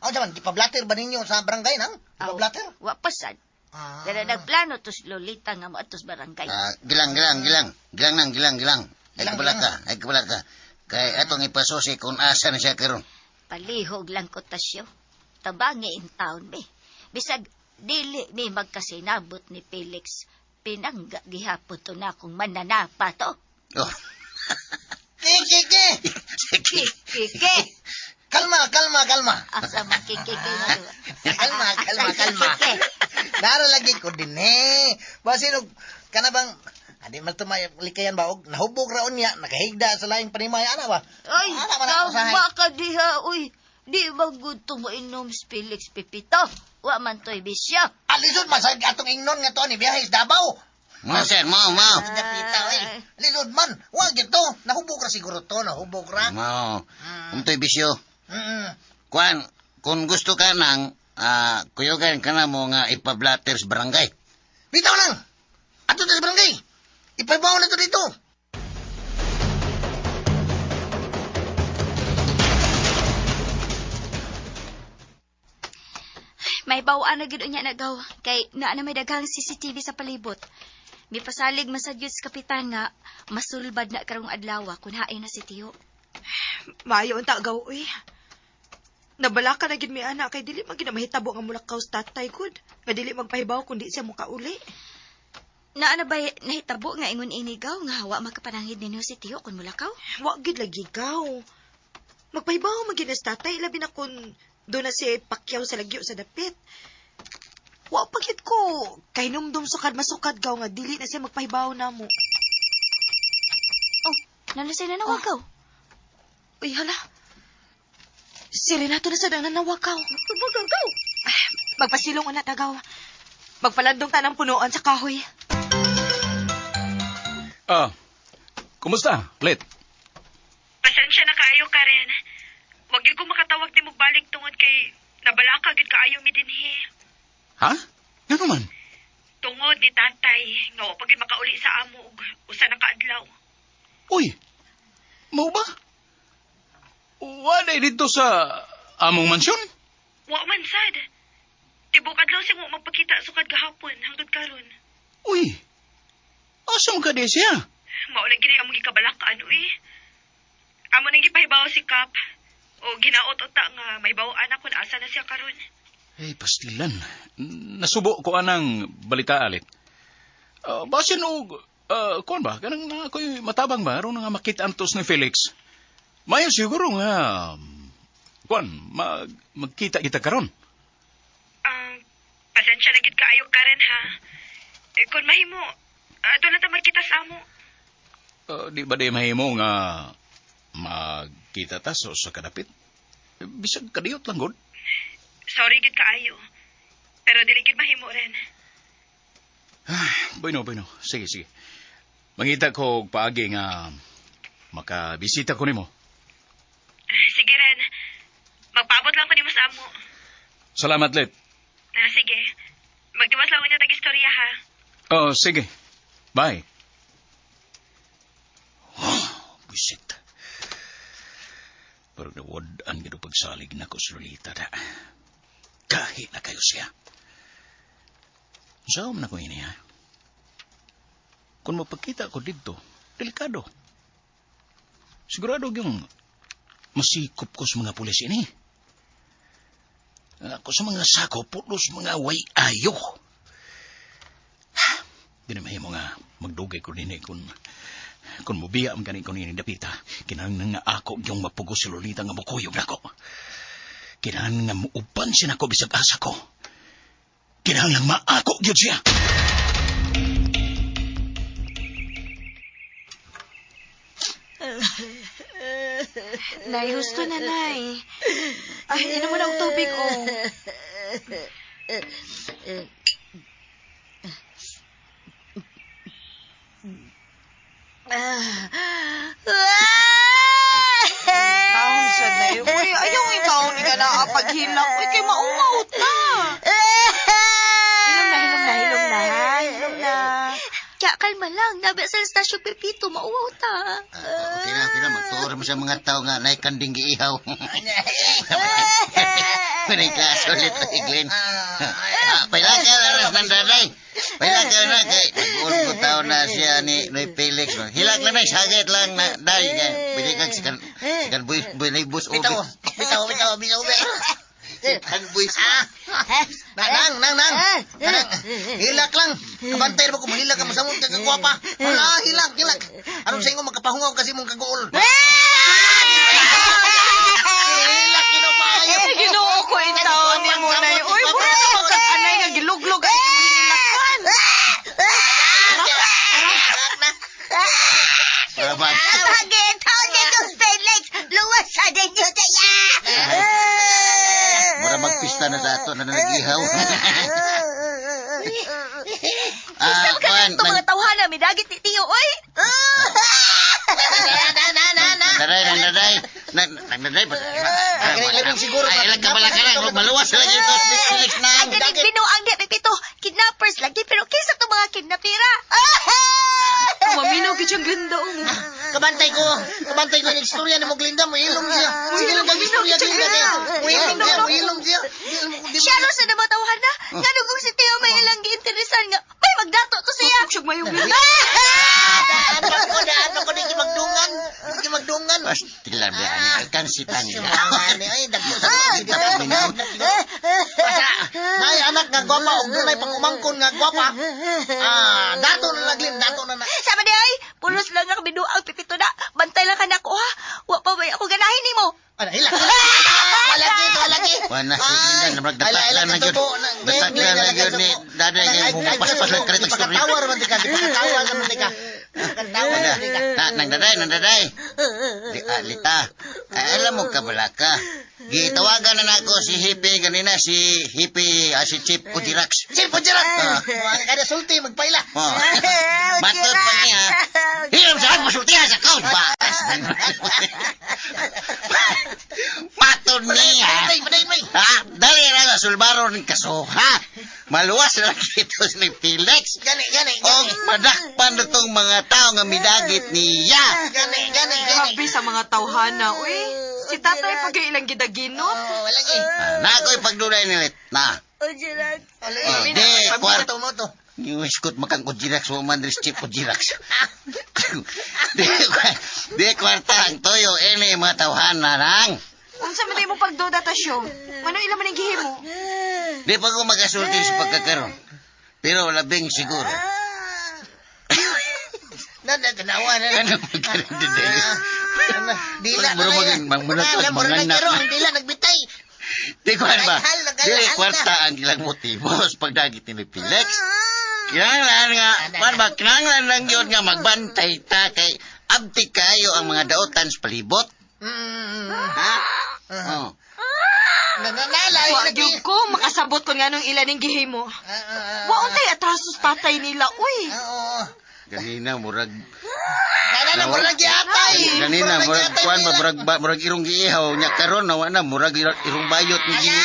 Ako man, gipablater ba ninyo sa barangay nang? Gipablater? Wa pasad. Ah. Pero nagplano tos lolita nga moadtos barangay. Ah, gilang, gilang, gilang. Gilang nang, gilang, gilang. Ay Gilang, kabala ka, ay kabala ka. Kay atong ipasusi kung asa na siya karon. Palihog lang ko tasyo. Tabangi in town mi. Bisag dili mi magkasinabot ni Felix. Pinangga gihapon to na kung mananapa to. Oh, Kiki, sige. Kike! Kalma, kalma, kalma. Asa man kike nga to. Kalma, kalma, kalma. Kike. Nara lagi ko din eh. Basin og kana bang adi man tumay likayan ba og nahubog ra unya nakahigda sa laing panimay ana ba? Ay, Ana man ako usahay. tama ka diha, uy. Di ba gusto mo inom si Felix Pipito? Wa man to'y bisyo. Alisod man sa atong ingnon nga to ni biyahe sa Davao. Mo, sir, mo, mo. Dapita oy. Lisod man. Wa gito. Nahubog ra siguro to, nahubog ra. Mo. Untoy bisyo. Mm. Kuan, kung gusto ka nang, kuyugan ka na mo nga ipablatter sa barangay. Bitaw lang. Ato ta sa barangay. Ipabaw na to dito. May bawaan na gid unya nagaw kay naa na may daghang CCTV sa palibot. May pasalig man sa Diyos kapitan nga masulbad na karong adlaw kun hain na si Tiyo. Maayo unta gaw, uy. Nabala ka na gid mi ana kay dili man gid na mahitabo nga mulakaw sa tatay gud. Nga dili magpahibaw kun di siya mukauli. Naa na ba'y nahitabo nga ingon inigaw nga wa makapanangid ninyo si Tiyo kun mulakaw? Wa gid lagi gaw. Magpahibaw man gyud na sa tatay, labi na kung doon na si Pacquiao sa lagyo sa dapit. Wa pa gyud ko kahinumdum sukad masukad gaw nga dili na siya magpahibaw namo. Oh, nalasay na nawagaw. Oh. Uy, hala. Si Renato na sa dang nanawagaw. Tubagaw, gaw. Ah, magpasilong una tagaw. Magpalandong tanang punuan sa kahoy. Ah, kumusta, Lit? Pasensya na kaayo, Karen. Wag gyud ko makatawag ni balik tungod kay nabalaka gyud kaayo mi dinhi. Ha? Ngano man? Tungod ni tatay nga wa pa gyud makauli sa amo og usa na kaadlaw. Uy, mau ba? Wala dito sa among mansyon? Wa man sad. Tibok adlaw siya wa magpakita sukad gahapon hangtod karon. Uy, asa man ka di siya? Mao lagi na among gikabalak-an uy. Amo nang gipahibaw si Kap. O ginaot-ota nga mahibaw-an ako asa na siya karon. Eh, pastilan. Nasubo ko anang balita alit. Basin og kuan ba? Kanang na ako'y matabang ba? Aron nga makita ang tos ni Felix. Mayo siguro nga kuan magkita kita karon. Pasensya na gid kaayo Karen ha. Eh, kung mahimo, ato na ta magkita sa amo. Di ba di mahimo nga magkita ta sa kadapit? Bisag kadiyot lang gud. Sorry gid kaayo. Pero dili gid mahimo rin. Bueno, bueno. Sige, sige. Mangita ko og paagi nga makabisita ko nimo. Sige rin. Magpaabot lang ko nimo sa amo. Salamat, Let. Sige. Magdiwas lang ko tag istorya ha. Oh, sige. Bye. Oh, buisit. Pero nawad-an gito pagsalig na ko sa Lolita da. Kahit na kayo siya. Saan man ako ini, ha? Kung mapagkita ko dito, delikado. Sigurado yung masikop ko sa mga pulis ini. Ako sa mga sako, pulos mga way ayo. Di na mahimo nga magdugay ko din kung mubiya ang gani ko nini dapita. Kinahanglan nga ako yung mapugos si Lolita nga mukuyog nako. Kinahanglan nga muuban siya nako bisag asa ko. Kinahanglan maako gyud siya. Nay, husto na, Nay. Ay, inom mo na og tubig, oh. Taon sa Nay. Uy, ayaw ikaw ni ka na paghilak. Uy, kay maungaw ta. Hilom na, hilom na, hilom na, ha? Hilom na. Kaya kalma lang, nabi sa estasyon Pepito, mauwaw ta. Okay na, okay na. Magtuor mo sa mga tao nga naikanding giihaw. Panay ka, sulit na Glenn. Pailaka laras ng daday. Pailaka na kay nag-uol ko na siya ni Noy Felix. Hilak na na, sagit lang na day. Pwede kang sikan sikan buy bus ubi. Bitaw, bitaw, bitaw, bitaw, bitaw. Sikan buis. Nang, nang, nang. Nang, hilak lang. Kabantay na ba kung mahilak ka masamot ka kagwapa? Wala, hilak, hilak. Anong sa ingo makapahungaw kasi mong kaguol? Hilak, kinupayo. Ay, Ginoo ko intaon ni mo, Nay. Uy, mura na magkakanay nga giluglog ang imong hinilakan. Salamat. Bakit? Taon niyo Felix! Luwas sa ninyo tayo! Mura magpista na sa ato na nag-ihaw. Isa ka kuan, na mga tawhana, midagit ni Tiyo, oy! Na, na, na, na. Nagdaday, nagdaday. Nagdaday. Ay, siguro. Ay, ilang kabala ka lang. Maluwas lagi ito. Felix na. Ang galing binuang di, Pepito. Kidnappers lagi, pero kaysa itong mga kidnapira. Maminaw gid siyang ganda, oh. Kabantay ko. Kabantay ko yung istorya ni mo Glinda. Muhilom siya. Sige lang kang istorya, Glinda. Muhilom siya, muhilom siya. Siya ro sa naman tawhana. Nga nung kung si Tiyo may ilang giinteresan nga, may magdato to siya. Siyag mayong Daan pa ko, daan pa ko. Di magdungan. Di magdungan. Pastilan ba? Kan si Tanya. Ay, dagko sa Basta, nay anak nga gwapa og dunay pangumangkon nga gwapa. Dato na lang, dato na na. Sama di ay, pulos lang nga binuang Pepito na. Bantay lang ka na ako ha. Wa pa may ako ganahin nimo. Ano, hilak. Wala ki, wala ki. Wala si Linda, murag Ala, natakla na gyud. katubo, Natakla na gyud ni daday kay bumapaspas lang karit ang istorya. Ipakatawar man tika, ipakatawar man tika. Ipakatawar Wala. man tika. Na, nang daday, nang daday. Di, ah, lita. Ay, alam mo ka bala ka. Gitawagan na nako si Hippie ganina, si Hippie, ah, si Chip Ujirax. Chip Ujirax! Ah. Mga kada sulti, magpaila. Oh. Matod pa niya. Hiram sa ako, masultihan sa kaon. Baas. Matod niya. Paday, paday, paday. Ha? Dali na nga, sulbaro ng kasuha. Maluwas na lang ito ni Felix. Gani, gani, O gani. madakpan na tong mga tao nga midagit niya. Gani, gani, gani. Grabe sa mga tawhana, uy. Si tatay pag ilang gidaginot. Oh, wala ki. Ah, na ako'y pagdulay nilit. Na. Ujirax. Wala Oh, ki. di, kwarto. Moto, moto. Yung iskot makang Ujirax, woman rin chip Ujirax. di, di kwarta ang toyo, ini mga tawhana nang. Unsa man mo pagduda tasyo? Ngano ila man ang gihimo? Di pa ko makasulti sa pagkakaroon. Pero labing siguro. Na, na, tanawa na. Ano magkaroon din Ano, Dila na Mura na maging- yan. mura Na, na, mura mga na anak. kiro, ang dila nagbitay. Di ko ba? Naghal, naghal, Dili na. kwarta ang ilang motibo sa pagdagit ni Felix. Kinahanglan nga, kuan ba, kinahanglan lang yun nga magbantay ta kay abti kayo ang mga daotan sa palibot. Mm. Ha? Oh. Na, na, na, lahi Wa lagi. gyud ko makasabot kon nganong ila ning gihimo. Ah, ah, ah. Wa untay atrasos tatay nila, uy. Ah, oo. Ganina murag Na, na, na, mura nagyatay. ganina Mura murag nagyatay kuan ba nila. murag ba, murag irong giihaw nya karon nawa na murag irong bayot ni gini.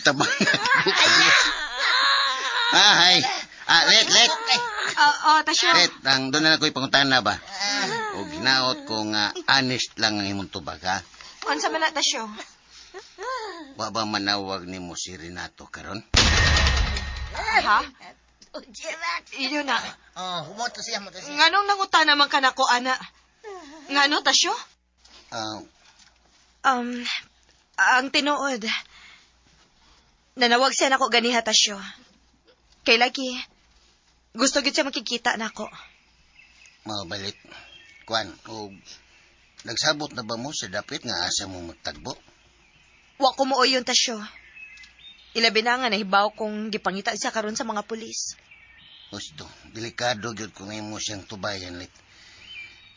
Tabang. Ah, hay. Ah, let let. Ah, ah, tasyo. Let, ang doon na ako'y pangutana ba? O ginaot ko nga honest lang ang imong tubag ha. Unsa man na tasyo? Wa ba manawag nimo si Renato karon? Ha? Ujirax. Iyo na. Oh, moto siya, moto siya. Nganong nanguta naman ka nako, ana? Ngano tasyo? Ah, Ang tinuod. Nanawag siya nako ganiha tasyo. Kay lagi, gusto gyud siya makikita nako. mabalik. Kuan, o nagsabot na ba mo sa dapit nga asa mo magtagbo? Wa ko mooyon tasyo. Ilabi na nga nahibaw kong gipangita siya karon sa mga pulis. Gusto, delikado gyud kung imo siyang tubayan lit.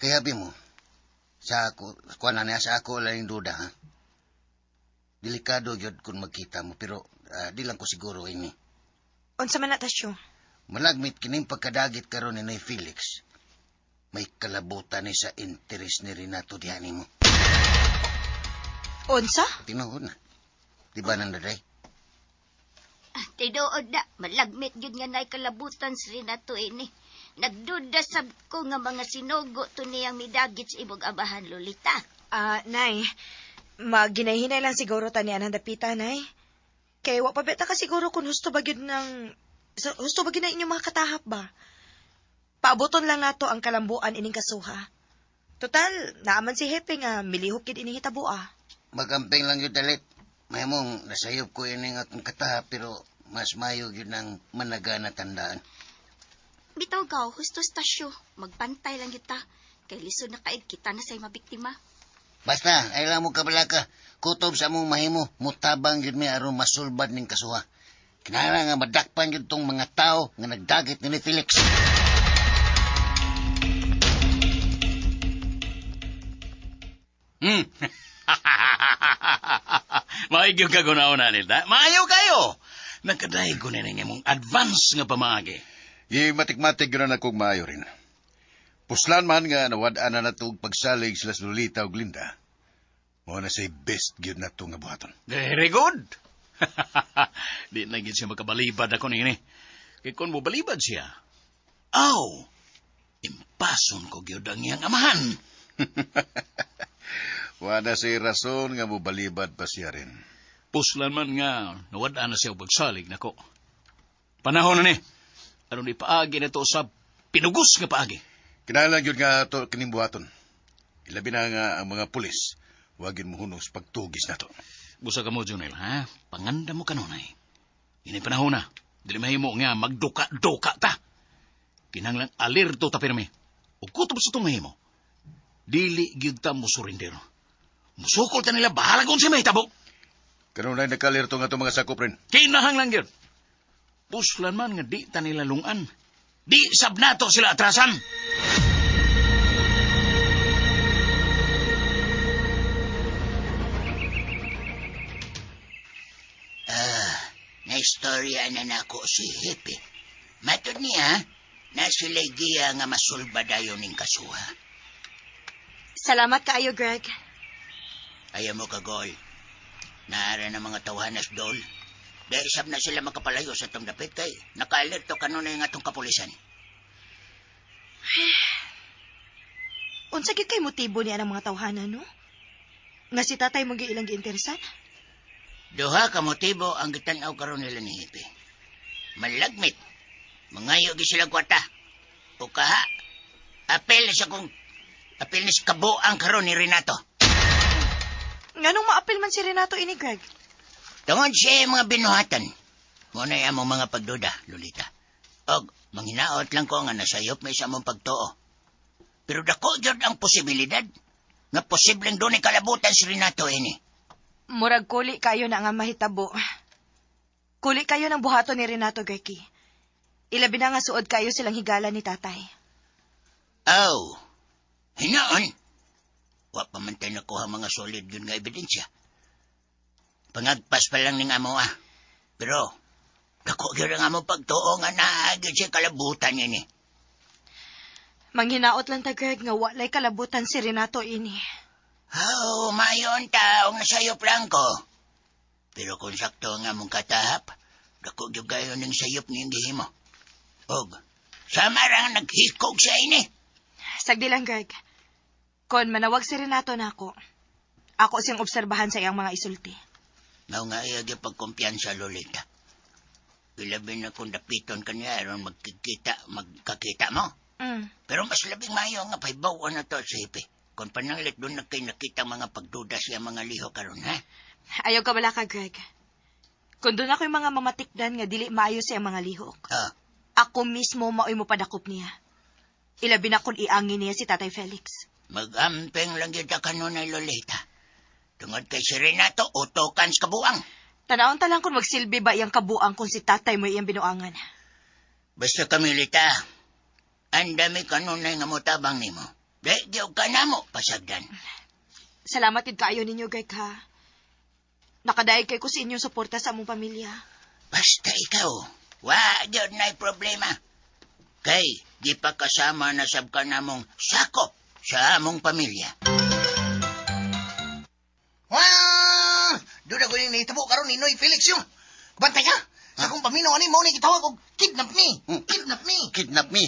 Kaya bi mo, sa ako, kuan na niya, sa ako lang yung duda ha. Delikado gyud kung magkita mo pero ah, di lang ko siguro ini. Unsa man na tasyo? Malagmit kining pagkadagit karon ni Noy Felix. May kalabutan ni sa interes ni Renato diha nimo. Unsa? Tinuod na. Di ba nang daday? Tinuod na, malagmit gyud nga naay kalabutan si Renato ini. Nagduda sab ko nga mga sinugo to niyang midagit sa imong amahan Lolita. Ah, nay. Maghinay-hinay lang siguro ta ni anang dapita, nay. Kay wa pa beta ka siguro kung husto ba gyud ng husto ba gyud ng inyong mga katahap ba? Paaboton lang nato ang kalambuan ining kasuha. Total, naaman si Hepe nga milihok gyud ining hitaboa. Magamping lang yun dalit. Mahimong nasayop ko ining akong kataha pero mas mayo yun ang managana tandaan. Bitaw gaw, husto stasyo. Magbantay lang kita. Kay lisod na kaig kita na say mabiktima. Basta, ay lang mo kabalaka. Kutob sa among mahimo, mutabang yun mi aron masulbad ning kasuha. Kinahanglan nga madakpan yun tong mga tao nga nagdagit ni Felix. Maigyo ka gunaon na nila. Maayo kayo. Nagkadaig ko na ning imong advance nga pamaagi. Gimatik-matik yun na akong maayo rin. Puslan man nga nawad-an na natog pagsalig sila sa Lolita ug Linda. Mao na say best gyud na nga buhaton. Very good. Di na gid siya makabalibad ako nini. Kay kung mobalibad siya, aw, impason ko gyud ang iyang amahan. Wala say rason nga mobalibad pa siya rin. Puslan man nga, nawad-an na siya og pagsalig nako. Panahon na ni. Aron ipaagi na to sa pinugos nga paagi. Kinahanglan gyud nga to kining buhaton. Ilabi na nga ang mga pulis. Wa gyud mohunos pagtugis nato. Busa ka mo, Junel, ha? Panganda mo kanunay. Ini panahon na. Dili mahimo nga magduka-duka ta. Kinahanglan alerto ta pirmi. Ug kutob sa itong mahimo. Dili gyud ta mo surrender. Musukol ta nila bahala kung si may tabo. Kanunay nakalerto nga itong mga sakop rin. Kinahanglan gyud. Puslan man nga di ta nila lungan. Di sab nato sila atrasan. Ah, naistorya na nako si Hepe. Matod niya, na sila'y giya nga masulba dayon ning kasuha. Salamat kaayo, Greg. Ayaw mo kagol. Naara na mga tawhanas dol. Dahil sab na sila makapalayo sa itong dapit kay nakaalerto kanunay nga itong kapulisan. Unsa gyud kay motibo niya ang mga tawhana, no? Nga si tatay mo gyud ilang giinteresan? Duha ka motibo ang gitan-aw karon nila ni Hepe. Malagmit. Mangayo gyud sila kwarta. O kaha, apel na siya kung apel na si kabuang karon ni Renato. Nganong maapil man si Renato ini, Greg? Tungod siya mga binuhatan. Muna among mga pagduda, Lolita. Og manghinaot lang ko nga nasayop may sa among pagtuo. Pero dako gyud ang posibilidad nga posibleng dunay kalabutan si Renato ini. Murag kuli kayo na nga mahitabo. Kuli kayo ng buhaton ni Renato, Greki. Ilabi na nga suod kayo silang higala ni tatay. Aw, hinaon. Wa pa man tayo nakuha mga solid yun nga ebidensya. Pangagpas pa lang ning amo ah. Pero, dako gyud ang among pagtuo nga naa gyud siya kalabutan ini. Manghinaot lang ta, Greg, nga walay kalabutan si Renato ini. Aw, mayon taong nasayop lang ko. Pero kung sakto nga mong katahap, dako gyud kayo ning sayop niyang gihimo. Og, sama ra nga naghikog sa ini. Sagdi lang, Greg. Kon manawag si Renato na ako, ako siyang obserbahan sa iyang mga isulti. Mao nga iya gyud pagkumpiyansa, Lolita. Ilabi na kung dapiton kaniya aron magkikita, magkakita mo. Pero mas labing maayo nga pahibaw-an na to sa hipi. Kung pananglit doon na kay nakita mga pagduda siya mga liho karon ha? Ayaw ka bala ka, Greg. Kung doon ako'y mga mamatikdan nga dili maayo sa iyang mga lihok, ako mismo maoy mo padakop niya. Ilabi na kung iangin niya si Tatay Felix. Mag-amping lang yun ka kanunay, Lolita. Tungod kay si Renato, utokan sa kabuang. Tanawon ta lang kung magsilbi ba iyang kabuang kung si tatay mo iyang binuangan. Basta kami, Lita, ang dami kanunay nga motabang nimo. Di, di ka na mo, pasagdan. Salamat id kaayo ninyo, Greg, ha. Nakadaig kay ko sa inyong suporta sa among pamilya. Basta ikaw, wa gyud na'y problema. Kay, di pa kasama na sab ka namong sakop sa among pamilya. Wah! Doon ako yung nahitabo karon ni Noy Felix yung. Bantay ka! Sa akong paminaw ani mo ni gitawag og kidnap me. Kidnap me. Kidnap me.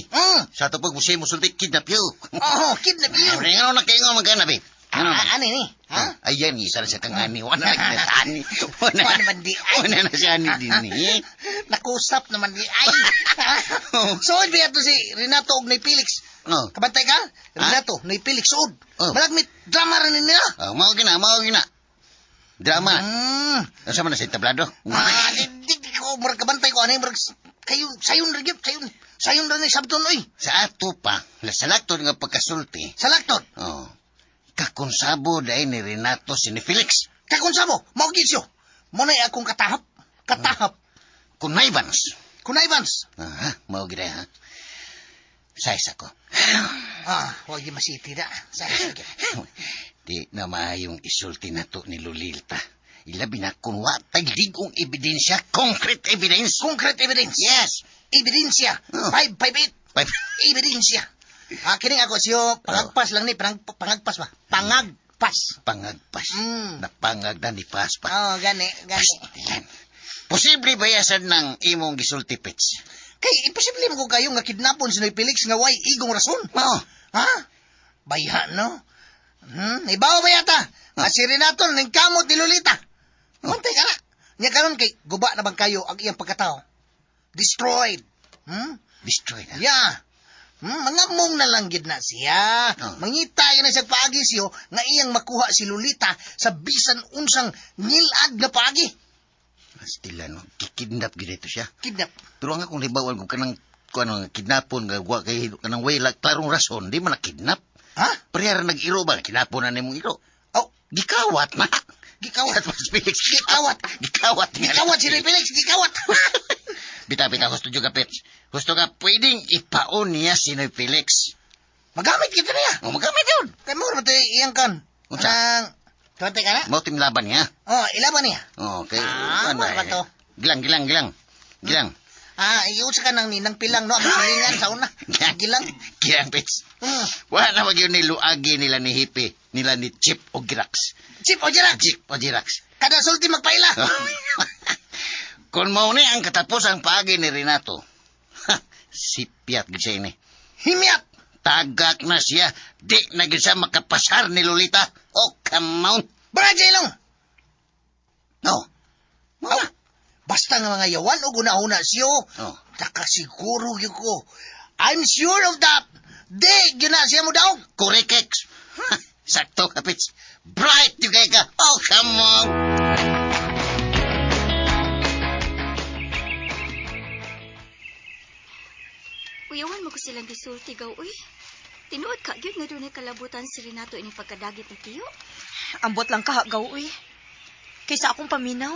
Sa ato pag musay mo sulti, kidnap you. Oh, kidnap you. Ano nga na kayo nga magkana, babe? Ano? Ah, ano ni? Ha? Ayan, isa na siya kang ani. Wala na sa ani. Wala Wala naman di ay. Wala na siya ani din eh. Nakusap naman di ay. Suod ba to si Renato og Noy Felix? Oh. Kabantay ka? Renato, Noy Felix suod. Oh. Malagmit drama rin nila. Oh, mao gina, mao gina. Drama. Asa man na sa tablado? Ah, di ko murag kabantay ko ani murag kayo sayon ra gyud, sayon. Sayon ra ni sabton oy. Sa ato pa, sa lakton nga pagkasulti. Sa lakton? Oh. Kakonsabo dahil ni Renato si ni Felix. Kakonsabo, mao gyud siyo. Mo na akong katahap. Katahap. Connivance. Connivance. Aha, mao gyud ha. Saysa ko. Ah, wag gyud masiti da. Saysa gyud. Di na maayong isulti na to ni Lolita. Ilabi na kung wa tay ligong ebidensya, concrete evidence. Concrete evidence. Yes. Ebidensya. Oh. 558. Five. Ebidensya. Ah, kining ako siyo pangagpas lang ni, pangagpas ba? Pangagpas. Pangagpas. Napangag na ni Pas pa. Oh, gani, gani. Yan. Posible ba yasan ng imong gisulti, Pits? Kay imposible man ko kayo nga kidnapon si Noy Felix nga way igong rason. Mao. Ha? Bayha, no? Ibaw ba yata? Nga si Renato ning kamot ni Lolita. Bantay ka na. Nya karon kay guba na bang kayo ang iyang pagkatao? Destroyed. Destroyed. Ha? Yeah. Mangamong na lang gid na siya. Oh. Mangita yun na siya paagi siyo nga iyang makuha si Lolita sa bisan unsang ngilad na paagi. Pastila, no? Kikidnap gid ito siya. Kidnap. Pero ang akong libawan ko kanang kuan nga kidnapon nga wa kay kanang way la klarong rason di man na kidnap. Ha? Parehara nag-iro ba kidnapon na nimong iro. Oh, Gikawat na. Gikawat. Mas Felix. Gikawat. Gikawat. nga. Gikawat si Noy Felix, gikawat. Bitaw, bitaw, husto juga, Pets. Husto ka, pwedeng ipaon niya si Noy Felix. Magamit kita niya. O, magamit yun. Kay mo ba iyang kan? Unsa? Ang tuwante ka na? Mao laban niya. Oh, ilaban niya. Okay. Ah, Kuan mao ba eh. to? Gilang, gilang, gilang. Gilang. Ah, iusa ka ng ninang pilang no, ang silingan sa una. Gilang. Gilang, Pets. Wala na wag yun niluagi nila ni Hippie, nila ni Chip o Girax. Chip o Jirax. Chip o Girax. Kada sulti magpaila. Kung mao ni ang katapos ang paagi ni Renato, ha, sipyat gid siya ini. Himyat. Tagak na siya. Di na gid siya makapasar ni Lolita. Oh, come on. Brad Jailong. No. Oh, basta nga mga yawan o guna-una siyo. Oh. Nakasiguro gyud ko. I'm sure of that. Di, gyud na siya mo daw. Correct, ex. Sakto, kapits. Bright yung kay ka. Oh, come on. Uyawan mo ko silang gisulti gaw, uy. Tinuod ka, gyud nga dunay kalabutan si Renato ining pagkadagit ni Tiyo. Ambot lang kahagaw, uy. Kaysa akong paminaw.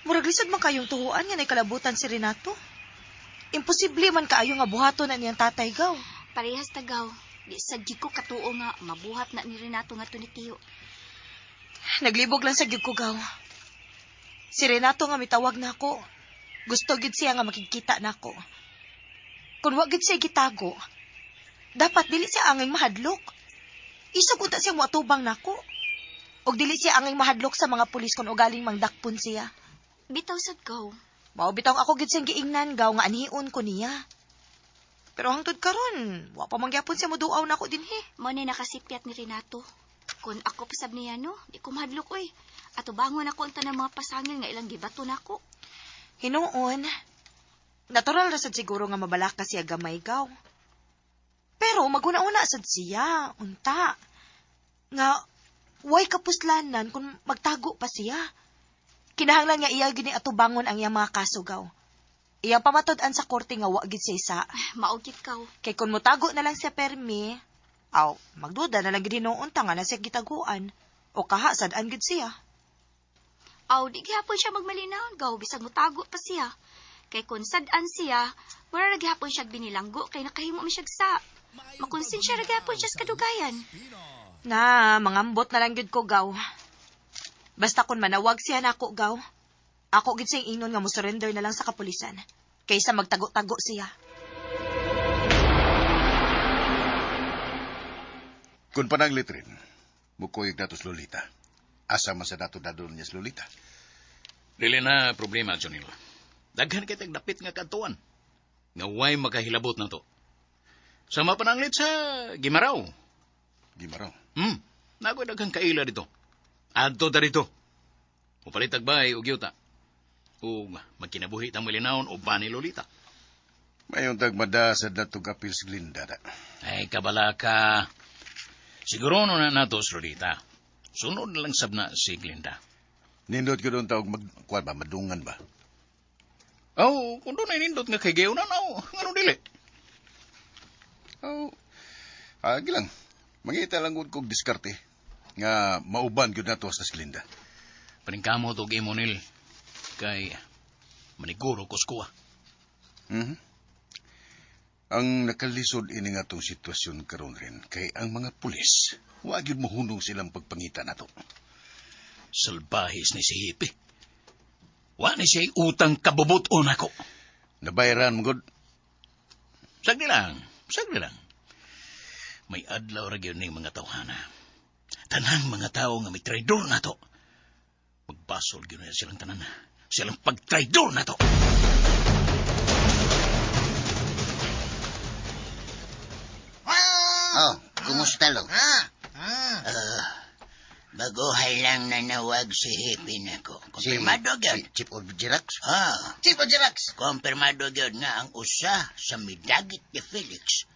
Murag lisod man kayong tuhuan nga nakalabutan si Renato. Imposible man kaayo nga buhaton na niyang tatay gaw. Parehas tagaw. Di sa gyud ko katuo nga mabuhat na ni Renato nga ni Tiyo. Naglibog lang sa gyud ko gaw. Si Renato nga mitawag na ako. Gusto gyud siya nga makikita nako. Kung wa gyud siya gitago, dapat dili siya angay mahadlok. Isog unta siya moatubang nako. Og dili siya angay mahadlok sa mga pulis kung ugaling mangdakpon siya. Bitaw sad gaw. Mao bitaw ako gid siyang giingnan gaw nga anhion ko niya. Pero hangtod karon, wa pa man gyapon siya moduaw nako dinhi. Mao ni nakasipyat ni Renato. Kung ako pasab niya no, di ko mahadlok oy. Ato bangon ako ang tanang mga pasangil nga ilang gibato nako. Hinuon, natural ra sad siguro nga mabalaka siya gamay gaw. Pero maguna-una sad siya, unta. Nga way kapuslanan kung magtago pa siya. Kinahanglan nga iya gini atubangon ang iyang mga kaso gaw. Iyang pamatud-an sa korte nga wa gid siya isa. Mao gid kaw. Kay kung motago na lang siya permi, aw, magduda na lang gid hinuon ta nga na siya gitaguan. O kaha sad-an gid siya. Aw, di gihapon siya magmalinawon gaw bisag motago pa siya. Kay kung sad-an siya, wala ra gihapon siya binilanggo kay nakahimo man siya sa. Makonsensya ra gihapon siya sa kadugayan. Na, mangambot na lang gyud ko gaw. Basta kung manawag siya nako gaw, ako gid siyang ingnon nga mo surrender na lang sa kapulisan kaysa magtago-tago siya. Kung pananglit rin, mukuyog nato sa Lolita. Asa man sa dato dadon niya sa Lolita. Dili na problema, Jonil. Daghan kay tag dapit nga kadtuan. Nga way makahilabot na to. Sama pananglit sa Gimaraw. Gimaraw. Nagoy daghang kaila dito. Adto ta dito. Mupalit bay og yuta. Ug magkinabuhi tang malinawon uban ni Lolita. Mayon tagmada sa dato apil sa Glinda da. Ay kabala ka. Siguro no na nato si Lolita. Sunod na lang sab na si Glinda. Nindot ko doon taog mag, kuwan ba, madungan ba? Oh, kung doon ay nindot nga kay Gayo na na, ngano dili? Oh, agi lang. Mangita lang gud kog diskarte nga mauban gyud nato sa Glinda. Paningkamot og imo nil kay maniguro ko sa kuha. Mhm. Ang nakalisod ini nga atong sitwasyon karon rin kay ang mga pulis wa gyud mohunong silang pagpangita nato. Salbahis ni si Hippie. Wa ni siya utang kabubuton ako. Nabayaran mo gud. Sagdi lang, sagdi lang. May adlaw ra gyud ning mga tawhana. Tanang mga tawo nga may traidor nato. Magbasol gyud na silang tanan. Silang pagtraidor nato. Oh, kumusta lo? Ah, ah. Baguhay lang nanawag si Hippie nako. Kumpirmado Si, gyud. si Chip of Girax. Ah, Chief o Jirax. kumpirmado gyud nga ang usa sa midagit ni Felix.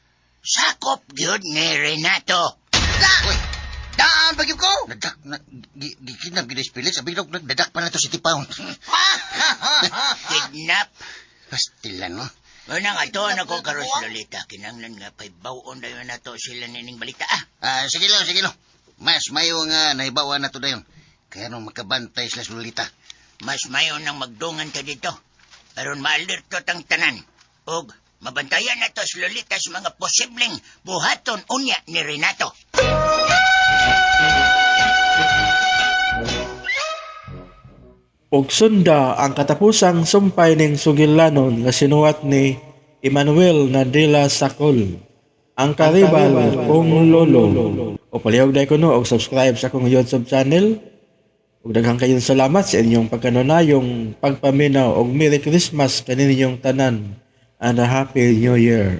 Sakop gyud ni Renato. Da! Daan pag ko. Nadak na gikidnap gid si Felix, abi daw nagdadak pa na to si Tipaon. Kidnap. Pastila no. Una nga to nako karon si Lolita. Kinanglan nga pay bawon dayon nato sila nining balita ah. Ah, sige lang, sige lang. Mas mayo nga nahibawan na to dayon. Kaya nung makabantay sila sa Lolita. Mas mayo nang magdungan ta dito. Aron maalerto tang tanan. Og mabantayan na to si Lolita sa mga posibleng buhaton unya ni Renato. Og sunda ang katapusang sumpay ning sugilanon nga sinuwat ni Emmanuel Nadila Sakol. Ang karibal kong lolo. O palihog dahil ko no, og subscribe sa akong YouTube channel. Ug daghang kayong salamat sa inyong pagkanunayong pagpaminaw og Merry Christmas kaninyong tanan and a Happy New Year.